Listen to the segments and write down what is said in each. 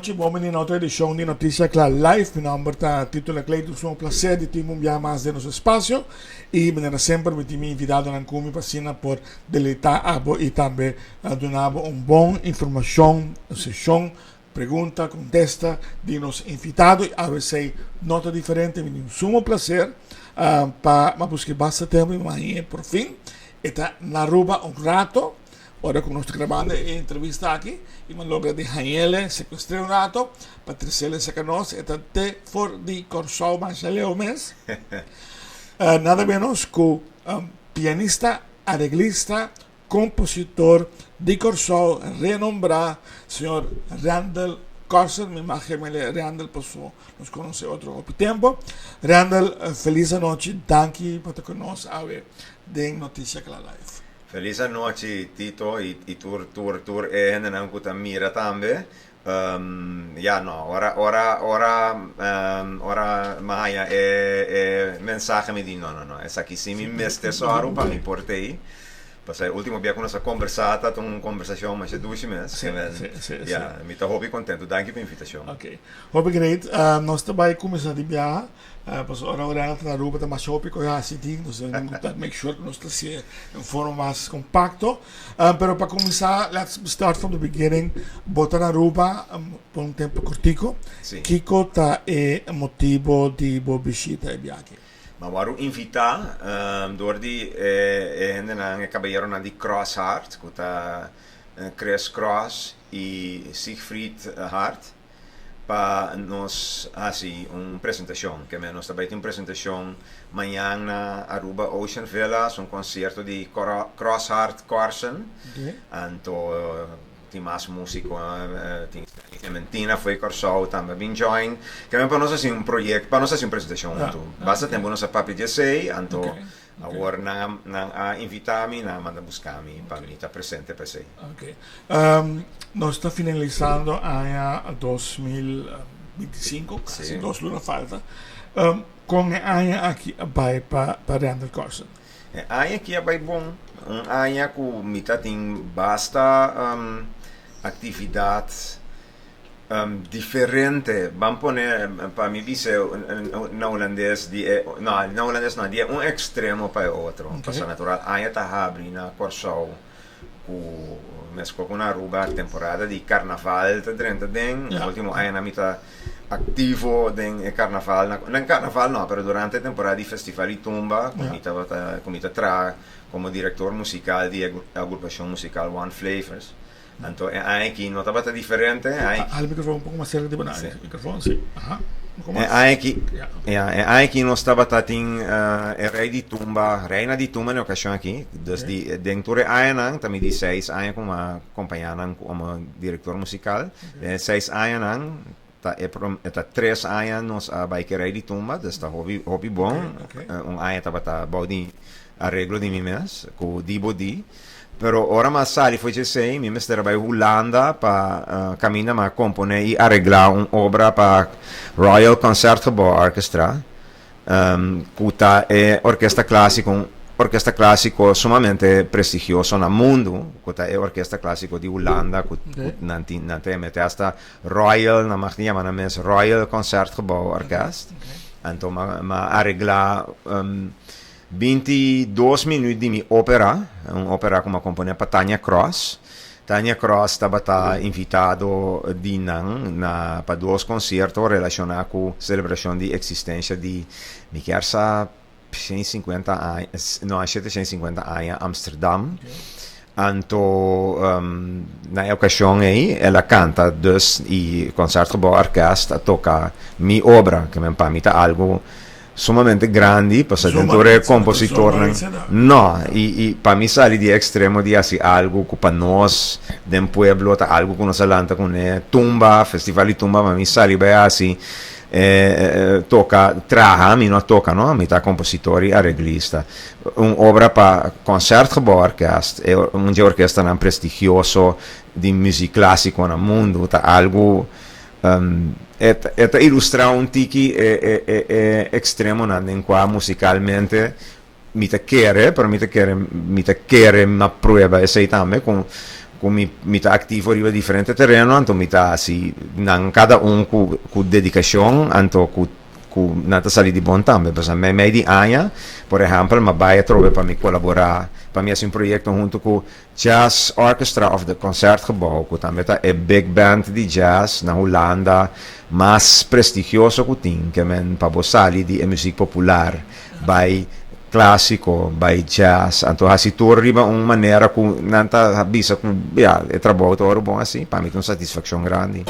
nochi, bon bini na otro edicion di Noticia Cla Live. Mi nomber ta Tito Laclay, un placer di tin un biaha mas den nos espacio. Y manera semper mi tin mi invitadonan cu mi pa asina por deleita abo y tambe duna bo un bon informacion, un sesion, pregunta, contesta di nos invitado. Y awe esey no ta diferente, mi tin un sumo placer pa mi a busca basta tempo y mi hañ'e por fin. E ta na Aruba un rato. Ora ku nos ta grabando e entrevista aki i mi a logra di hañ'ele, sekuestr'é un rato pa tres'ele serka nos. E ta te for di Kòrsou masha leu mes. Nada menos ku pianista, areglista, kompositor di Kòrsou renombrá, señor Randel Corsen. Mi mag yam'ele Randel pasobra nos konosé otro hopi tempu. Randel, felis anochi. Danki pa ta ku nos awe den Noticia Cla Live. Felis anochi Tito y y tur tur tur e hendenan cu ta mira tambe. Ya no, ora ora ora ora mi haya e e mensahe mi di no no no esaki si mi mester sòru pa mi por t'ey. Pasobra e ultimo bia cu nos a combersa ta un combersacion masha dushi mes. Sí, sí, sí, Ya, mi ta hopi contento. Danki pa invitacion. Ok. Hopi great. Nos ta bay cuminsa di biaha. Pasobra ora ora ta na Aruba ta mas hopi ku hasi tin, nos ta make sure ku nos ta hasié den forma mas kompakto. Pero pa kuminsá, let's start from the beginning. Bo ta na Aruba pa un tempu kortiko. Sí. Kiko ta e motibo di bo bishita e biaha? Mi a wòrdu invitá dor di e hendenan, e kabayeronan di Cross Heart, ku ta Chris Cross i Siegfried Hart. Pa nos hasi un presentashon. Ke men nos ta bai tin un presentashon mañan na Aruba Ocean Villas, un konsierto di Cross Heart Corsen. Anto tin mas musiko, tin Stanley Clementina fo'i Kòrsou tambe a bin join. Ke men pa nos hasi un proyekto, pa nos hasi un presentashon huntu. Basta tempu nos a papia di esei, anto Awor nan a nan a invitá mi, nan a manda buská mi pa mi ta presente pa esei. Ok. Nos ta finalisando aña 2025, kasi dos luna falta. Kon e aña aki a bai pa pa Randall Corsen? E aña aki a bai bon. Un aña ku mi ta tin basta aktividat Diferente, ban pone pa mi bisa na hulandes di e, no na hulandes no, di e un ekstremo pa e otro. Pasobra natural aña ta habri na Kòrsou ku meskos ku na Aruba temporada di karnaval ta drenta den. Ultimo añanan mi ta aktivo den e karnaval, na karnaval no, pero durante e temporada di festival di tumba ku mi tabata ku mi ta traha komo direktor musikal di e agrupashon musikal One Flavors. Anto e aña aki no tabata diferente. E aña Hala microfoon un poco mas cerca di bo nariz. Sí. Microfoon, sí. Aha. Un poco E mas. aña aki, Ja. ja, e aña aki nos tabata tin e rey di tumba, reina di tumba na e ocasion aki. Dus Ok. di den tur e añanan, ta mi di seis aña cu mi a acompaña nan como director musical. Den e seis añanan ta e prom ta tres aña nos a bai cu e rey di tumba, dus ta hopi hopi bon. Ok, ok. Un aña tabata bou di areglo di mi mes cu Dibo Di. Pero ora mi a sali for djesei, mi mester a bai Hulanda pa caminda mi a compone y aregla un obra pa Royal Concertgebouw Orchestra, cu ta e orkesta clasico, un orkesta clasico sumamente prestigioso na mundo, cu ta e orkesta clasico di Hulanda, cu nan tin, nan ta mete hasta Royal, nan mag di yama nan mes Royal Concertgebouw Orkest. Anto mi a aregla. 22 minuut di mi opera, un opera ku mi a komponé pa Tania Kross. Tania Kross tabata invitado di nan na pa dos konsierto relashoná ku selebrashon di eksistensha di mi kier sa 150 aña, no, 750 aña Amsterdam. Anto na e okashon ei el a kanta dus i Concertgebouw Orkest a toka mi obra, ke men pa mi ta algu Sumamente grandi, pasobra den tur e compositornan, no, y y pa mi sali di e extremo di haci algo cu pa nos den pueblo ta algo cu nos a lanta cune, tumba, festival di tumba, pa mi sali bay haci toca, traha, mi no a toca no, mi ta compositor y areglista, un obra pa Concertgebouw Orkest, e un dje orkestanan prestigioso di muziek clasico na mundo, ta algo. E ta ilustrá un tiki e ekstremonan den kua musikalmente mi ta kere, pero mi ta kere, mi ta kere na prueba esei tambe ku Ku mi mi ta aktivo riba diferente tereno, anto mi ta hasi nan kada un ku ku dedikashon, anto ku ku nan ta sali di bon tambe. Pasobra meimei di aña, por ehèmpel, mi a bai atrobe pa mi kolaborá, pa mi hasi un proyekto huntu ku Jazz Orchestra of the Concertgebouw, ku tambe ta e big band di jazz na Hulanda mas prestigioso ku tin, ke men pa bo sali di e muzik popular bai Clásico bai jazz anto haci tur riba un manera cu nan ta bisa cu ya e trabou ta ora bon asi pa mi ta un satisfaccion grandi.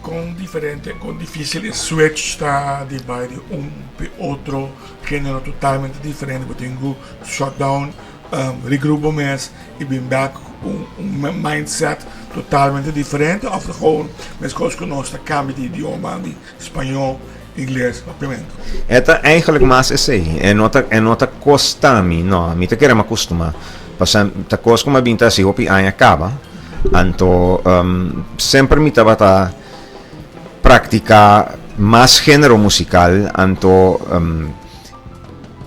Con diferente, con dificil e switch ta di bai di un pe otro genero totalmente diferente. Bo tin cu shut down, regroup bo mes y bin back cu un mindset totalmente diferente of ta gewoon mescos cu nos ta cambia di idioma di spañol, ingles, papiamento? E ta eigenlijk mas esey. E no ta, e no ta costa mi, no. Mi ta kere mi a costuma. Pasobra ta cos cu mi a bin ta haci hopi aña caba. Anto semper mi tabata practica mas genero musical, anto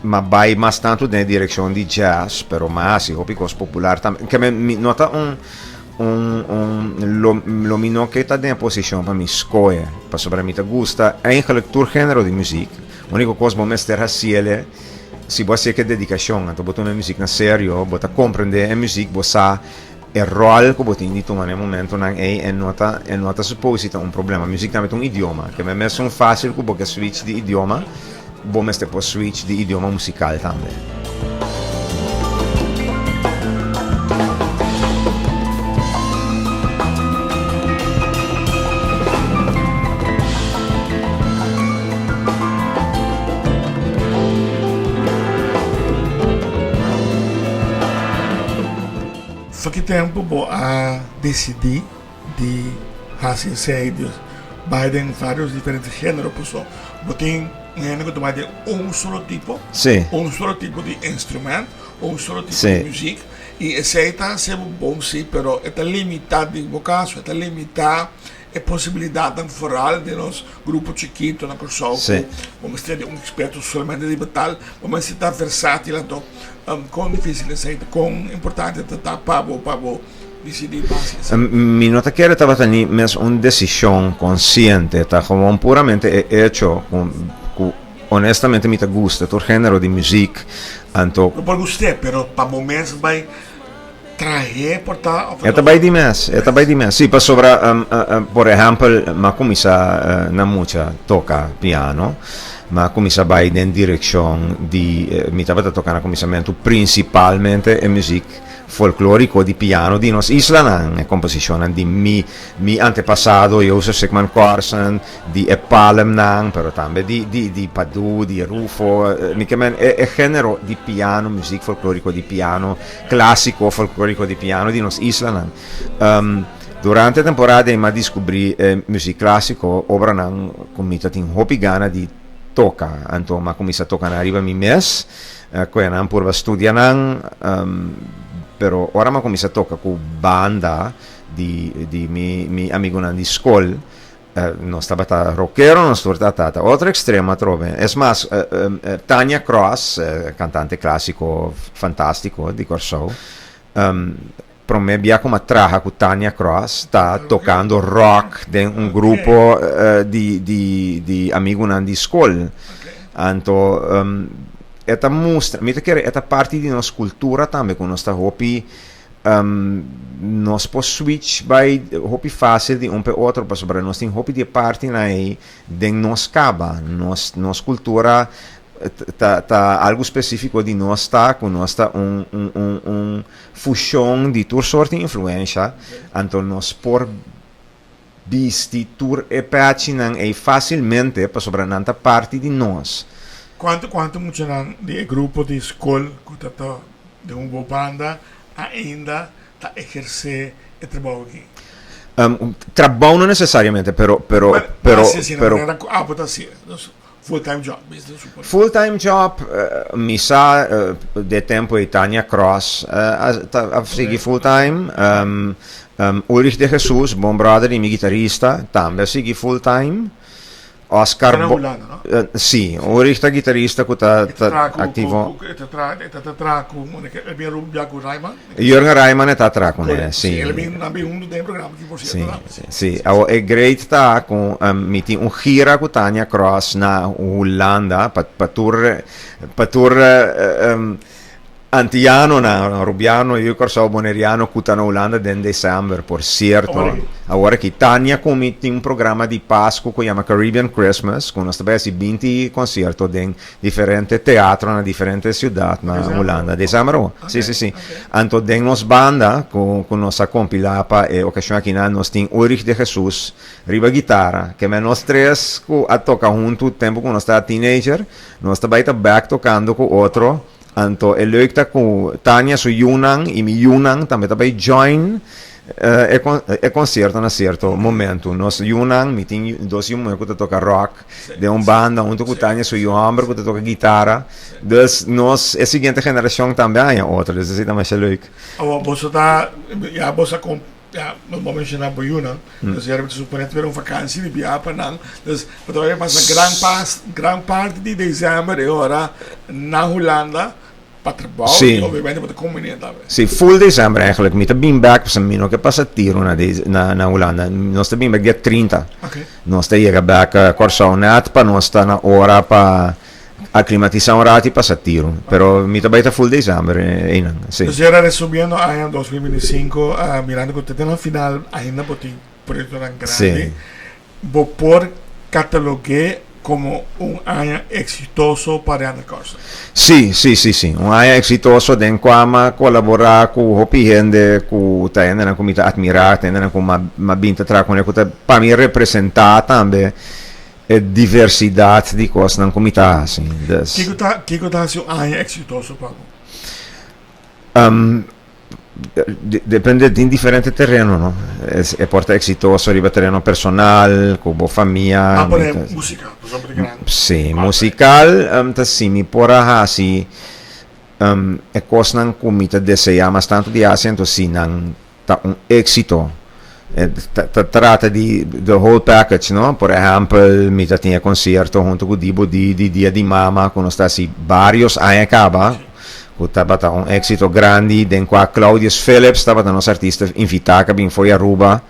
m'a bai mas tanto den e direccion di jazz, pero m'a haci hopi cos popular tambe. Ke mi no ta un un un lo lo mi no ke ta den e posicion pa mi scohe, pasobra mi ta gusta eigenlijk tur genero di muziek. Unico cos bo mester haciele si bo hacié ke dedicacion, anto bo tuma e muziek na serio, bo ta comprende e muziek, bo sa E ròl ku bo tin di tuma na e momentunan ei e no ta e no ta supose si ta un problema. Muzik tambe ta un idioma. Ke men mesun fásil ku bo ke switch di idioma, bo mester por switch di idioma musikal tambe. For ki tempu bo a disidí di hasi esei? Di bai den varios diferente género paso bo tin un hende ku ta bai den un solo tipo, un solo tipo di instrument, un solo tipo di muzik i esei ta hasi bo bon si pero e ta limitá den bo kaso e ta limitá e posibilidatnan foral den nos grupo chikito na Kòrsou ku bo mester di un eksperto solamente riba tal, bo mester ta versátil anto kon difísil esei ta, kon importante ta ta pa bo pa bo disidí pa hasi esei? Mi no ta kere tabata ni mes un desishon konsiente, ta gewoon puramente e echo ku honestamente mi ta gusta tur género di muzik anto. Bo por gust'é pero pa bo mes bai Trahe por ta of E ta bai di mes, e ta bai di mes. Sí, pasobra, por ehèmpel, m'a kuminsá na mucha toka piano, m'a kuminsá bai den direkshon di, mi tabata toka na kuminsamentu prinsipalmente e muzik folklóriko di piano di nos islanan, e komposishonnan di mi mi antepasado Jozef Sickman Corsen, di e Palmnan, pero tambe di di di Padu, di Rufo, mi ke men e e genero di piano, muzik folklóriko di piano, Clásico folklórico di piano di nos islanan. Durante e temporada ei m'a descubrí e muziek clásico, obranan cu mi ta tin hopi gana di toca. Anto m'a cuminsa toca nan riba mi mes, cu e nan purba studia nan, pero ora m'a cuminsa toca cu banda di di mi mi amigunan di scol, Nos tabata rockero, nos tur ta tata otro extremo atrobe. Es mas, Tania Kross, cantante clasico fantastico di Kòrsou, prome bia ku m'a traha ku Tania Kross ta tocando rock den un grupo di di di amigunan di skol. Anto e ta mustra, mi ta kere e ta parti di nos cultura tambe ku nos ta hopi. Nos por switch bai hopi fácil di un p'e otro pasobra nos tin hopi di e partinan ei den nos kaba. Nos nos kultura ta ta algu spesífiko di nos ta ku nos ta un un un un fushon di tur sort di influensha, anto nos por bisti tur e pèchinan ei fásilmente pasobra nan ta parti di nos. Kuantu kuantu muchanan di e grupo di skol ku ta ta den un bo banda ainda ta ehersé e trabou aki? Trabou no nesesariamente, pero pero pero Hasi asina pero manera ku abo ta hasi. Full time job, mi ta supone. Full time job, mi sa de tempo ei Tania Cross a sigui full time. Ulrich de Jesus, bon brother di mi guitarista, tambe a sigui full time. Oscar Bo Hulanda, no? Si, Ulrich ta guitarista ku ta aktivo. E ta traha e ta traha ku el bin Aruba bia ku Rayman. Jurgen Rayman e ta traha kuné, si. El bin nan bin huntu den e programa aki por sierto tambe. Si, si. Awor e great ta ku mi tin un gira ku Tania Kross na Hulanda pa pa tur pa tur Antianonan, Rubiano yu Kòrsou Boneriano ku ta na Hulanda den desèmber, por sierto. Awor aki Tania ku mi tin un programa di Pasku ku yama Caribbean Christmas ku nos ta bai hasi binti konsierto den diferente teatro na diferente siudat na Hulanda. Desèmber awor. Si, si, si. Anto den nos banda ku ku nos a kompilá pa e okashon akinan nos tin Ulrich de Jesus riba gitara. Ke men nos tres ku a toka huntu tempu ku nos tabata teenager nos ta bai ta bèk tokando ku otro. Anto e leuk ta ku Tania su yunan i mi yunan tambe ta bai join e konsierto na sierto momento. Nos yunan, mi tin dos yu muhé ku ta toka rock den un banda huntu ku Tania su yu hòmber ku ta toka gitara. Dus nos e siguiente generashon tambe a haña otro, dus esei ta masha leuk. Awor boso ta, ya boso a Ya, nos bo menciona bo yunan, dus ya ta supone ta bira un vakantie di biaha pa nan, dus bo ta bai pasa gran pas, gran parti di december e ora na Hulanda pa trabou Sí. y obviamente bo ta combine tambe. Sí, full december eigenlijk. Mi ta bin bek, pasobra mi no ke pasa tiro na na na Hulanda. Nos ta bin bek dia 30. Okay. Nos ta yega bek Kòrsou nèt pa nos ta na ora pa Aclimatisa un rato y pasa tiro. Pero mi ta bay ta full december eynan, si. Entonces era resumiendo aña 2025, mirando cu te den la final ainda bo tin proyectonan grandi, bo por catalogu'e como un aña exitoso pa Leander Carlson? Si, si, si, si. Un aña exitoso den cua m'a colabora cu hopi hende cu ta hendenan cu mi ta admira, ta hendenan cu m'a bin ta traha cune cu ta pa mi representa tambe E diversidad di cosnan cu mi ta haci. Dus. Kico ta, kico ta haci un aña exitoso pa bo? Um, depende, tin diferente terreno, no? Es, e por ta exitoso riba terreno personal, cu bo famia. Ah, por ejemplo, musical, por ejemplo, grande. Sí, musical, um, ta si mi por a haci, um, e cosnan cu mi ta desea mas tanto di haci, anto si nan Ta un éxito. E ta trata di the whole package, no? Por ehèmpel, mi ta tin e konsierto huntu ku Dibo D di Dia di Mama ku nos ta hasi bários aña kaba, ku tabata un éxito grandi, den kua Claudius Phillips tabata nos artista invitá ku a bin fo'i Aruba.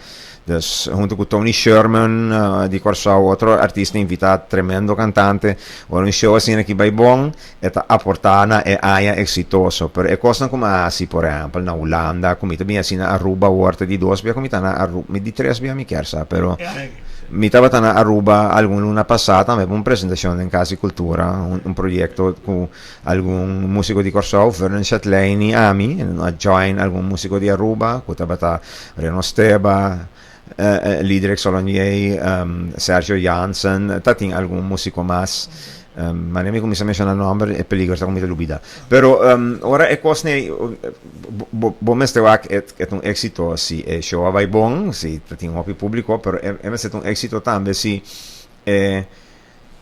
Dus huntu ku Tony Sherman di Kòrsou, otro artista invitá, tremendo kantante. Ora un show asina aki bai bon, E ta aportá na e aña eksitoso. Pero e kosnan ku mi a hasi, por ehèmpel, na Hulanda, ku mi ta bin hasi na Aruba awor ta di dos bia ku mi ta na Aruba, mi di tres bia mi kier sa, pero mi tabata na Aruba algun luna pasá tambe pa un presentashon den Kas di Kultura, un proyekto ku algun músiko di Kòrsou, Vernon Chatlein i ami, a join algun músiko di Aruba ku tabata Reno Steba, Lidrick Solonier, Sergio Jansen, ta tin algun músiko mas. Manera mi kuminsá menshoná nòmber e peligro ta ku mi ta lubidá. Pero ora e kos nei bo bo mester wak e ta un éksito si e show a bai bon, si ta tin hopi públiko, pero e mester ta un éksito tambe si e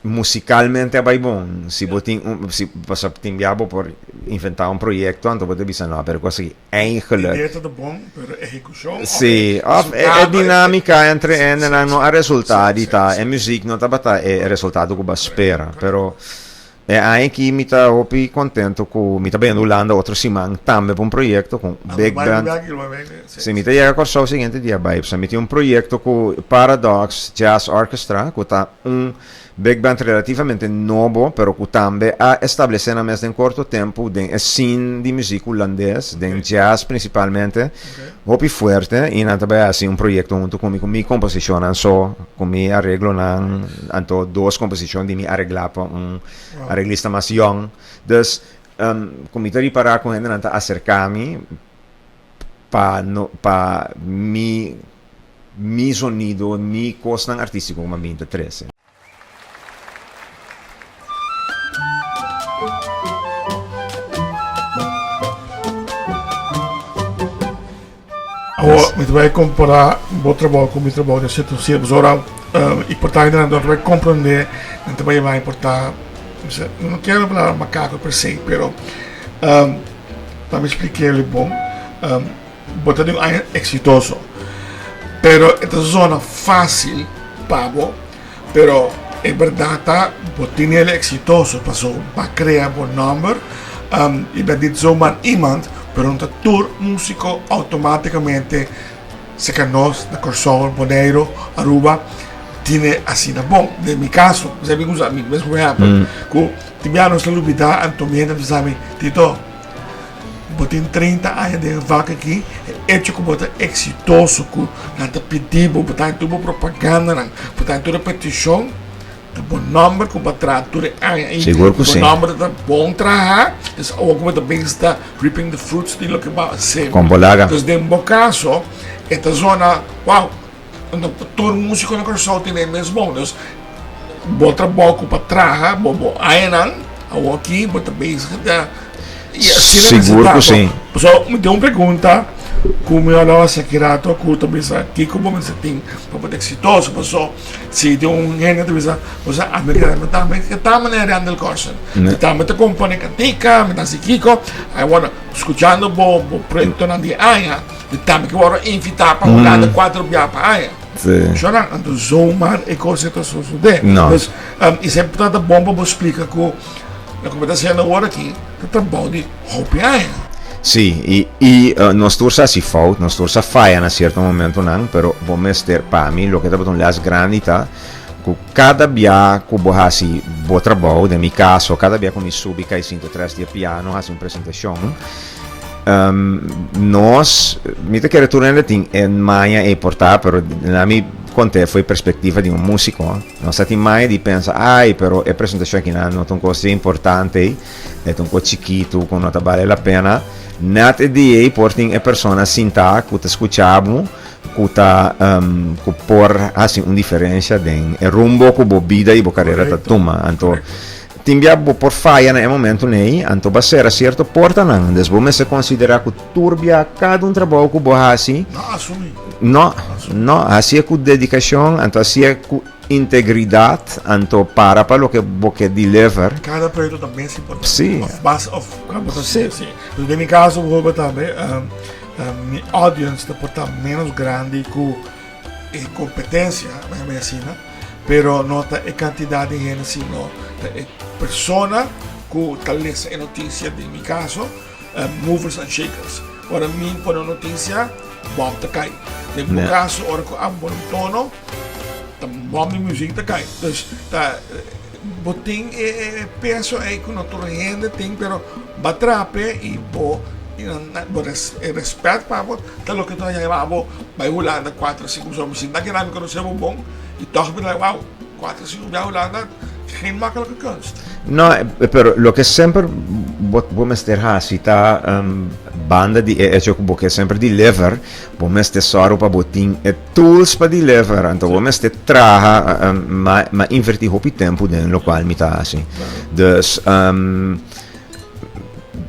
musikalmente a bai bon. Si bo tin un si pasobra tin bia bo por inventá un proyekto anto bo ta bisa no pero e kos aki Eigenlijk. Idea ta ta bon, pero ehecucion of Sí, of e e dinámica entre hendenan no a resultá di ta, e muziek no tabata e resultado ku bo a spera. Pero e aña aki mi ta hopi contento ku mi ta bayendo Hulanda otro siman tambe pa un proyecto ku un big band. Sí, mi ta yega Kòrsou siguiente dia bai. Mi tin un proyecto ku Paradox Jazz Orchestra ku ta un Big band relativamente nobo, pero ku tambe a establesé nan mes den korto tempu den e scene di muzik hulandes, den jazz prinsipalmente, hopi fuerte i nan ta bai hasi un proyekto huntu ku mi, ku mi komposishonnan so, ku mi areglonan, anto dos komposishon di mi areglá pa un areglista mas yòn. Dus, ku mi ta ripará ku hendenan ta aserká mi pa no pa mi. Mi zonido ni kosnan artístiko ku mi a bin ta trese. Awor, mi ta bai kompará bo trabou ku mi trabou den sierto sentido, pasobra e por ta hende nan ta bai komprondé, nan ta bai bai por ta, mi no kier e palabra makako per se, pero pa mi splik'é bon, bo ta di un aña eksitoso, pero e ta zona fásil pa bo, pero e bèrdat ta bo tin el eksitoso pasobra bo a krea bo nòmber, i bent niet zomaar iemand, pero no ta tur músiko outomátikamente serka nos na Kòrsou, Boneiru, Aruba tine asina bon. Den mi kaso, mi sa mi usa mi mes komo ehèmpel, ku tin bia nos ta lubidá anto mi hende a bisa mi, Tito, Bo tin 30 aña den e vak aki, e echo ku bo ta eksitoso ku nan ta pidi bo, bo ta haña tur bo propagandanan, bo ta haña tur e petishon, ta bo nòmber ku bo a traha tur e aña ei. Sigur ku si. Bo nòmber ta bon traha, dus awor ku bo ta bezig ta reaping the fruits di loke bo a sembra. Kon bo laga. Dus den bo kaso e ta zona, wow, tur músiko na Kòrsou tin e mes bon, dus bo trabou ku bo a traha, bo bo añanan, awor aki bo ta bezig ta i asina mester Sigur ta. ku si. So, mi tin un pregunta ku mi a lo hasi aki rato ku ta bisa kiko bo mester tin pa bo ta eksitoso, paso si tin un hende ta bisa bo sa ami ke mi tambe ke ta manera Randal Corsen, mi tambe ta kompone kantika, mi ta hasi kiko, I wanna skuchando bo bo proyektonan di aña. Mi tambe ke wòrdu invitá pa Hulanda kuater bia pa aña. Sí. Shona, anto zomaar e kos e ta sosodé. No. Dus, i semper ta ta bon pa bo splika ku loke bo ta hasiendo awor aki ta trabou di hopi aña. Sí, i i nos tur sa hasi fout, nos tur sa faya na sierto momentonan, pero bo mester, pa mi, loke tabata un lès grandi ta ku kada bia ku bo hasi bo trabou, den mi kaso, kada bia ku mi subi kai sinta tras di e piano hasi un presentashon, Nos, mi ta kere tur hende tin e maña ei por ta, pero na mi konté fo'i perspektiva di un músiko, nos ta tin maña di pensa, ai, pero e presentashon akinan no ta un kos di importante ei, e ta un kos chikitu ku no ta bale la pena. Nèt e dia ei por tin e persona sintá ku ta skucha bo, ku ta ku por hasi un diferensha den e rumbo ku bo bida i bo karera ta tuma. Anto. Tin bia bo por faya na e momentu nei, anto bo a sera sierto portanan. Des bo mester konsiderá ku tur bia kada un trabou ku bo hasi. No asumí. No, no, hasié ku dedikashon, anto hasié ku integridat, anto para pa loke bo ke deliver. Kada proyekto ta mes importante. Sí. Of mas, of bo ta sí. Sí. Den mi kaso bijvoorbeeld tambe, mi audience ta por ta menos grandi ku e kompetensia, mi asina. Pero no ta e kantidat di hende sino ta e persona ku ta lesa e notisia, den mi kaso movers and shakers. Ora mi pone un notisia, bòm ta kai. Den bo kaso ora ku abo pone un tono, ta bòm di muzik ta kai. Dus ta bo tin e peso ei ku no tur hende tin pero bo a trape i bo bo e rèspèt pa bo ta loke ta yama bo bai Hulanda kuater sinku mi sinta keda mi konosé bo bon. I tòg mi ta like, wow, kuater sinku bia Hulanda, geen makkelijke kunst. No, pero loke semper bo bo mester hasi ta banda di e hecho ku bo ke semper deliver, bo mester sòru pa bo tin e tools pa deliver, anto bo mester traha, ma ma invertí hopi tempu den lokual mi ta hasi. Dus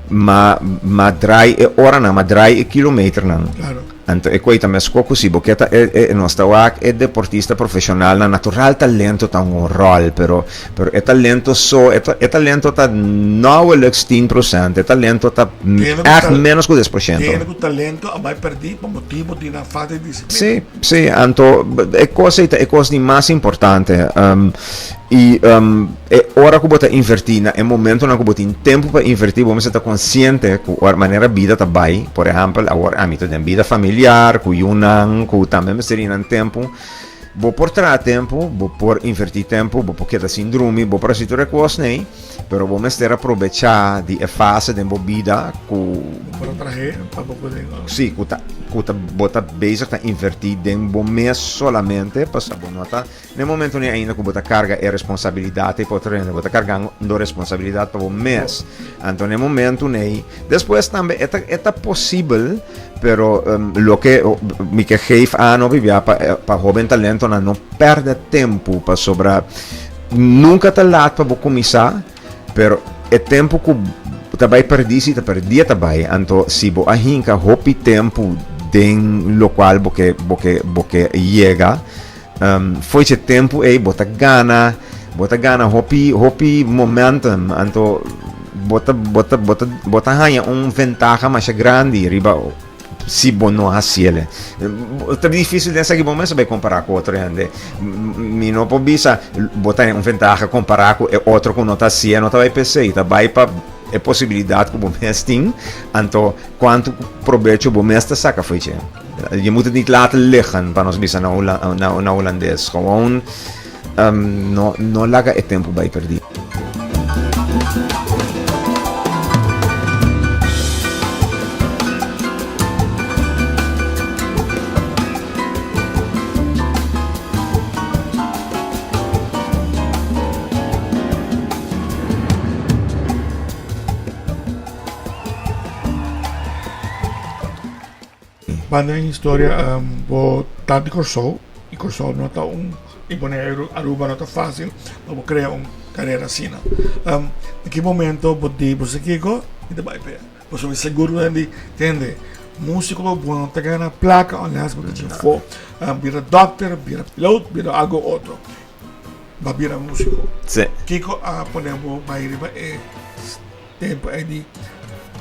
ma ma draai e oranan, ma draai e kilometernan. Claro. Anto e koe ta meskó ku si bo ke ta e e nos ta wak e deportista profeshonalnan natural talento ta un ròl pero pero e talento so e e talento ta nauwelijks 10%, e talento ta ègt ménos ku 10%. Hende ku talento a bai pèrdí pa motibu di nan falta di disiplina. Sí, sí, anto e kos ei ta e kos di mas importante. I e ora ku bo ta invertí, na e momentonan ku bo tin tempu pa invertí, bo mester ta konsiente ku ora manera bida ta bai, por ehèmpel, awor ami ta den bida familiar, ku yunan, ku tambe mester di nan tempu. Bo por traha tempu, bo por invertí tempu, bo por keda sin drumi, bo por hasi tur e kosnan ei, pero bo mester aprovechá di e fase den bo bida ku. Bo por a trah'é pa bo por. Sí, ku ta ku ta bo ta bezig ta invertí den bo mes solamente, pasobra bo no ta. Na e momento ni ainda ku bo ta karga e responsabilidat ei pa otro hende, bo ta kargando responsabilidat pa bo mes. Anto na e momento nei, despues tambe e ta e ta posibel, pero loke mi ke geef aan hopi bia pa pa hoben talentonan no pèrdè tempu pasobra nunka ta lat pa bo kuminsá, pero e tempu ku ta bai pèrdí si ta pèrdí e ta bai. Anto si bo a hinka hopi tempu. den lokual bo ke bo ke bo ke yega. Fo'i dje tempu ei bo ta gana bo ta gana hopi hopi momentum anto bo ta bo ta bo ta bo ta haña un ventaha masha grandi riba si bo no hasiel. Ta difícil den esaki bo mes bai kompará ku otro hende. Mi no por bisa bo ta haña un ventaha kompará ku e otro ku no ta hasié, no ta bai p'esei, ta bai pa e posibilidat ku bo mes tin anto kuantu probecho bo mes ta saka fo'i dje. Je moet het niet laten liggen, pa nos bisa na na Holandes. Gewoon no no laga e tempu bai perdí. Banda den historia bo ta di Kòrsou i Kòrsou no ta un i Boneiru Aruba no ta fásil pa bo krea un karera asina. Na ki momento bo di bo sa kiko mi ta bai p'e? Pasobra mi sigur ku hende tende músiko bo no ta gana plaka unless bo ta dje afó bira dòkter bira pilot bira algu otro bo a bira músiko. Kiko a pone bo bai riba e tempu ei di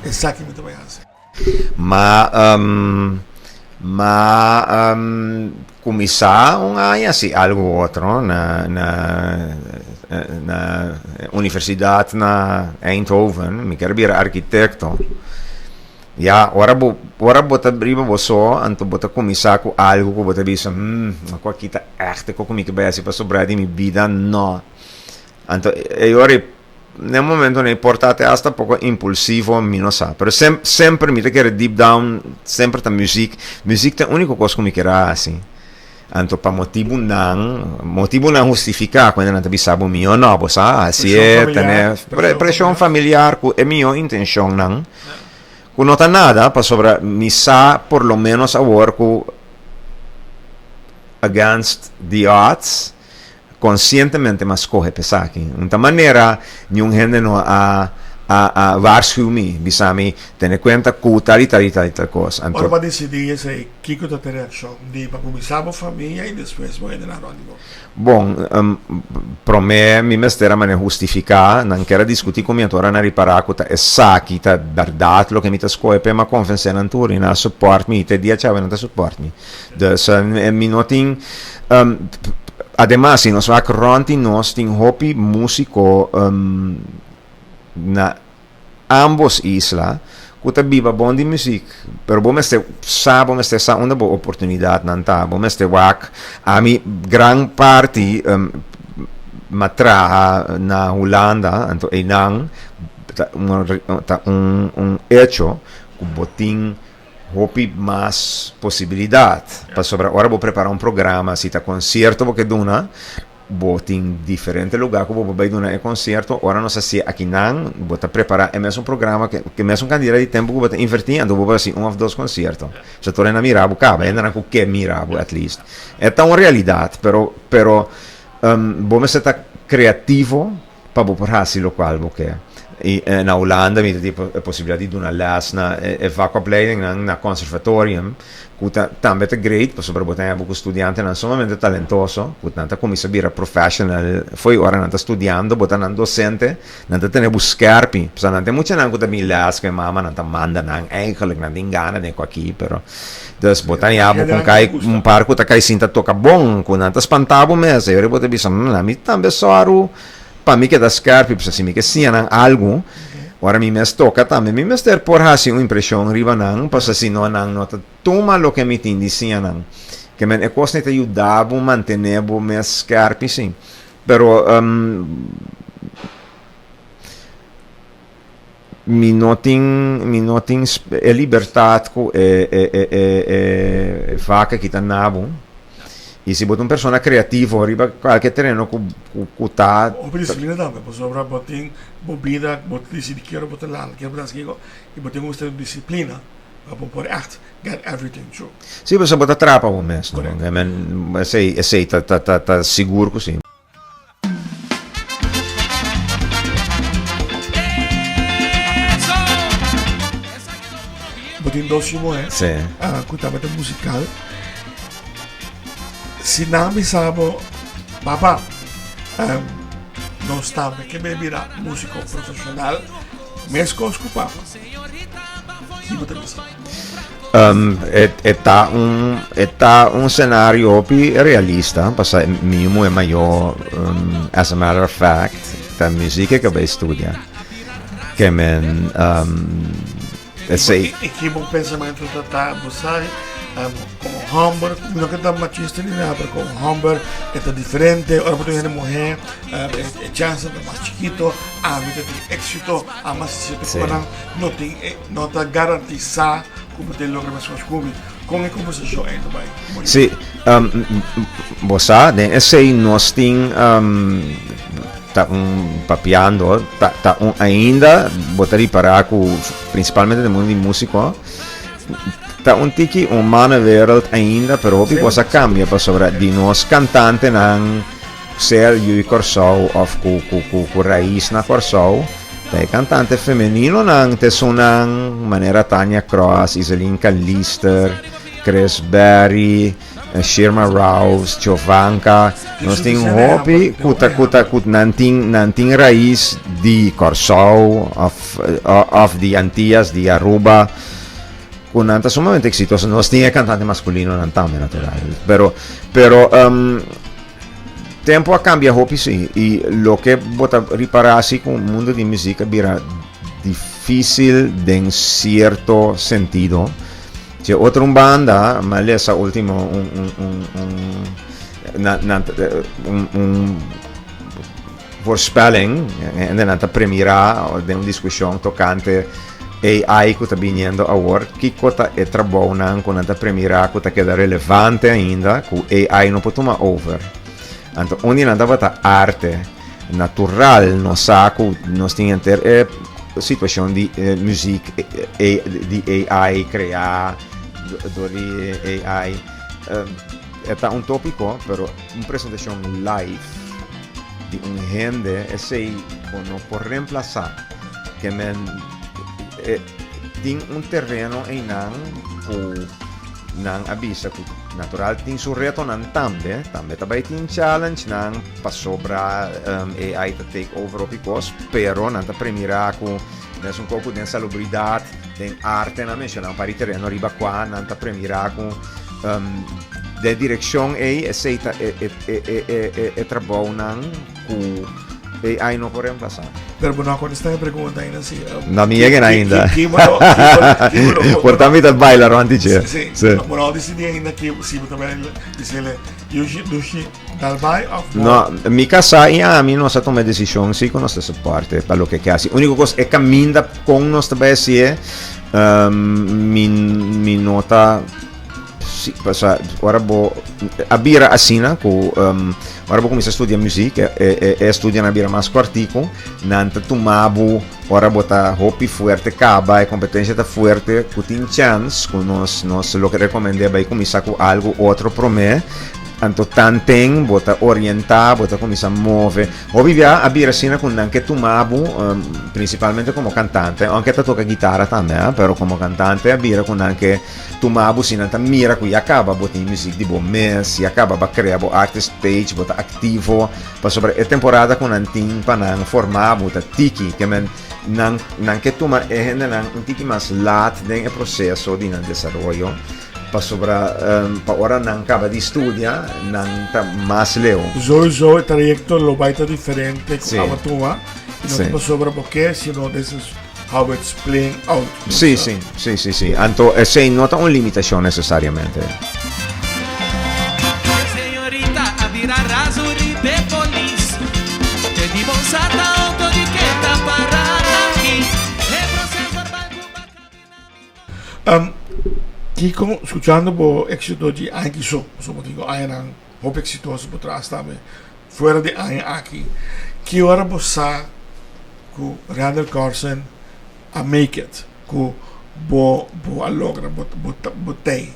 esaki mi ta bai hasi? Ma ma kuminsá un aña si algu otro na na na universidat na Eindhoven mi ker bira arkitekto ya ora bo ora bo ta riba bo so anto bo ta kuminsá ku algu ku bo ta bisa ku aki ta ègt ku mi ke bai hasi pasobra di mi bida no anto e ora Na e momento nei por ta te hasta poko impulsivo mi no sa pero sem semper mi ta kere deep down semper ta muziek muziek ta e uniko kos ku mi kere hasi anto pa motibunan motibunan hustifiká ku nan ta bisa bo mihó no bo sa hasi e tene preshon familiar ku e mihó intenshonnan ku no ta nada pasobra mi sa por lo menos awor ku against the odds. Konsientemente m'a skohe p'esaki. Un ta manera niun hende no a a a waarschuw mi, bisa mi, tene kuenta ku tal i tal i tal i tal kos. Anto. Ora bo a disidí esei, kiko ta te reakshon di pa kuminsá bo famia i despues bo hendenan rònt di bo? Bon, promé mi mester a manera hustifiká, nan kier a diskutí ku mi, anto ora nan ripará ku ta esaki ta bèrdat loke mi ta skohe p'e, m'a konvensé nan tur i nan a support mi, i te dia djawe nan ta support mi. Dus mi no tin. Ademas si nos wak rond di nos tin hopi musico na ambos isla cu ta biba bon di muziek pero bo mester sa bo mester sa unda bo oportunidadnan ta bo mester wak ami gran parti m'a traha na Hulanda anto eynan ta un hecho cu bo tin hopi mas posibilidad pasobra ora bo prepara un programa si ta concierto bo ke duna bo tin diferente lugar ku bo por bai duna e concierto ora nos hasi akinan bo ta prepara e mesun programa ke mesun cantidad di tempo ku bo ta inverti anto bo por hasi un of dos concierto so tur hende a mira bo caba hendenan ku ke mira bo at least e ta un realidad pero pero bo mester ta creativo pa bo por hasi lokual bo ke. I na Hulanda mi ta tin e posibilidat di duna les na e vakopleidingnan na conservatorium ku ta tambe ta great pasobra bo ta haña bo ku studiantenan sumamente talentoso ku nan ta kuminsá bira professional fo'i ora nan ta studiando bo ta nan dosente nan ta tene bo skerpi pasobra nan tin muchanan ku ta bin les ku e mama nan ta manda nan eigenlijk nan tin gana den ku aki pero dus bo ta haña bo kon kai un par ku ta kai sinta toka bon ku nan ta spanta bo mes e ora bo ta bisa ami tambe sòru Pa mi keda skerpi, pasobra si mi ke siña nan algu, ora mi mes toka tambe mi mester por hasi un impreshon riba nan, pasobra si no nan no ta tuma loke mi tin di siña nan. Ke men e kos ni ta yuda bo mantené bo mes skerpi si. Pero mi no tin mi no tin e libertat ku e e e e e vak aki ta na bo. I si bo ta un persona kreativo riba kualke tereno ku ku ku ta. Hopi disiplina tambe pasobra bo tin bo bida bo ta disidi ki ora bo ta lanta ki ora bo ta hasi kiko i bo tin ku mester disiplina pa bo por ègt get everything through. Si pasobra bo ta trapa bo mes no. Esei esei ta ta ta sigur ku si. Bo tin dos yu muhé ku tabata musikal. Si nan bisa bo, Papa, nos tambe ke bay bira músiko profeshonal meskos ku papa, ki bo ta bisa? E ta un e ta un scenario hopi realista pasobra mi muhé mayó as a matter of fact ta muziek e ke bay studia ke men esei. I ki bo pensamentu ta ta bo sa komo hòmber mi no ke ta machista ni nada pero komo hòmber e ta diferente ora bo ta un hende muhé e chance ta mas chikito ami ta tin éxito ami a hasi sierto kosanan no tin e no ta garantisá ku bo ta logra meskos ku mi. Kon e kombersashon ei ta bai? Sí, bo sa den esei nos tin ta un papiando ta ta un ainda bo ta ripará ku prinsipalmente den mundu di músiko ta un tiki un mannenwereld ainda pero hopi kos a kambia pasobra di nos kantantenan sea yu di Kòrsou òf ku ku ku ku rais na Kòrsou ta e kantante femeninonan ta esunnan manera Tania Kross, Iselin Kalister, Chris Berry, Shirma Rouse, Giovanca, nos tin hopi ku ta ku ta ku nan tin nan tin rais di Kòrsou òf òf di Antias, di Aruba ku nan ta sumamente eksitoso. Nos tin e kantante maskulinonan tambe natural, pero pero tempu a kambia hopi si i loke bo ta ripará si ku mundu di muzik a bira difísil den sierto sentido. Dje otro un banda, m'a lesa ultimo un un un un nan nan un un voorspelling, hende nan ta premirá den un diskushon tokante AI ku ta biniendo awor, kiko ta e trabounan ku nan ta premirá ku ta keda relevante ainda ku AI no por tuma over. Anto un di nan tabata arte. Natural nos sa ku nos tin henter e situashon di muziek di AI kreá dor di AI. E ta un tópiko, pero un presentashon live di un hende esei bo no por remplasá. Ke men tin un tereno einan ku. Nan a bisa cu natural tin su retonan tambe, tambe ta bay tin challengenan pasobra AI ta take over hopi cos, pero nan ta premira cu mesun co cu den salubridad, den arte nan menciona un par di tereno riba cua nan ta premira cu den direccion ey esey ta e trabounan cu AI no por reemplasa. Pero bo no a contesta mi pregunta ainda si. No mi yega ainda. Por ta mi ta baila rond di dje. Si, si. Bo no a decidi ainda ki si bo ta bai disele Yoshi Dushi dal bai of bo. No, mi casá y ami nos a tuma e decision si cu nos ta soporte pa loke ke haci. Unico cos e caminda con nos ta bai hacié mi mi no ta Si, pasobra ora bo a bira asina ku ora bo kuminsá studia muzik e e e estudionan a bira mas kòrtiku, nan ta tuma bo ora bo ta hopi fuerte kaba, e kompetensia ta fuerte ku tin chèns ku nos nos lo ke rekomend'é bai kuminsá ku algu otro promé, anto tanten bo ta orientá, bo ta kuminsá move. Hopi bia a bira asina ku nan ke tuma bo prinsipalmente komo kantante, ounke ta toka gitara tambe, pero komo kantante a bira ku nan ke. Tuma bo si nan ta mira ku ya kaba bo tin muzik di bo mes, ya kaba bo a krea bo artist page, bo ta aktivo, pasobra e temporada ku nan tin pa nan forma bo ta tiki, ke men nan nan ke tuma e hendenan un tiki mas lat den e proseso di nan desaroyo, pasobra pa ora nan kaba di studia nan ta mas leu. Sowieso e trayekto lo bai ta diferente ku abo tuma, i no ta pasobra bo ke, sino this is. How it's playing out. Sí, sí, sí, sí, sí. Anto esei no ta un limitacion necesariamente. Um, Kiko, scuchando bo éxito di aña ki so, so bo tin añanan hopi exitoso bo tras tambe, fuera di aña aki, ki ora bo sa ku Randal Corsen a make it, ku bo bo a logra, bo bo bo tei?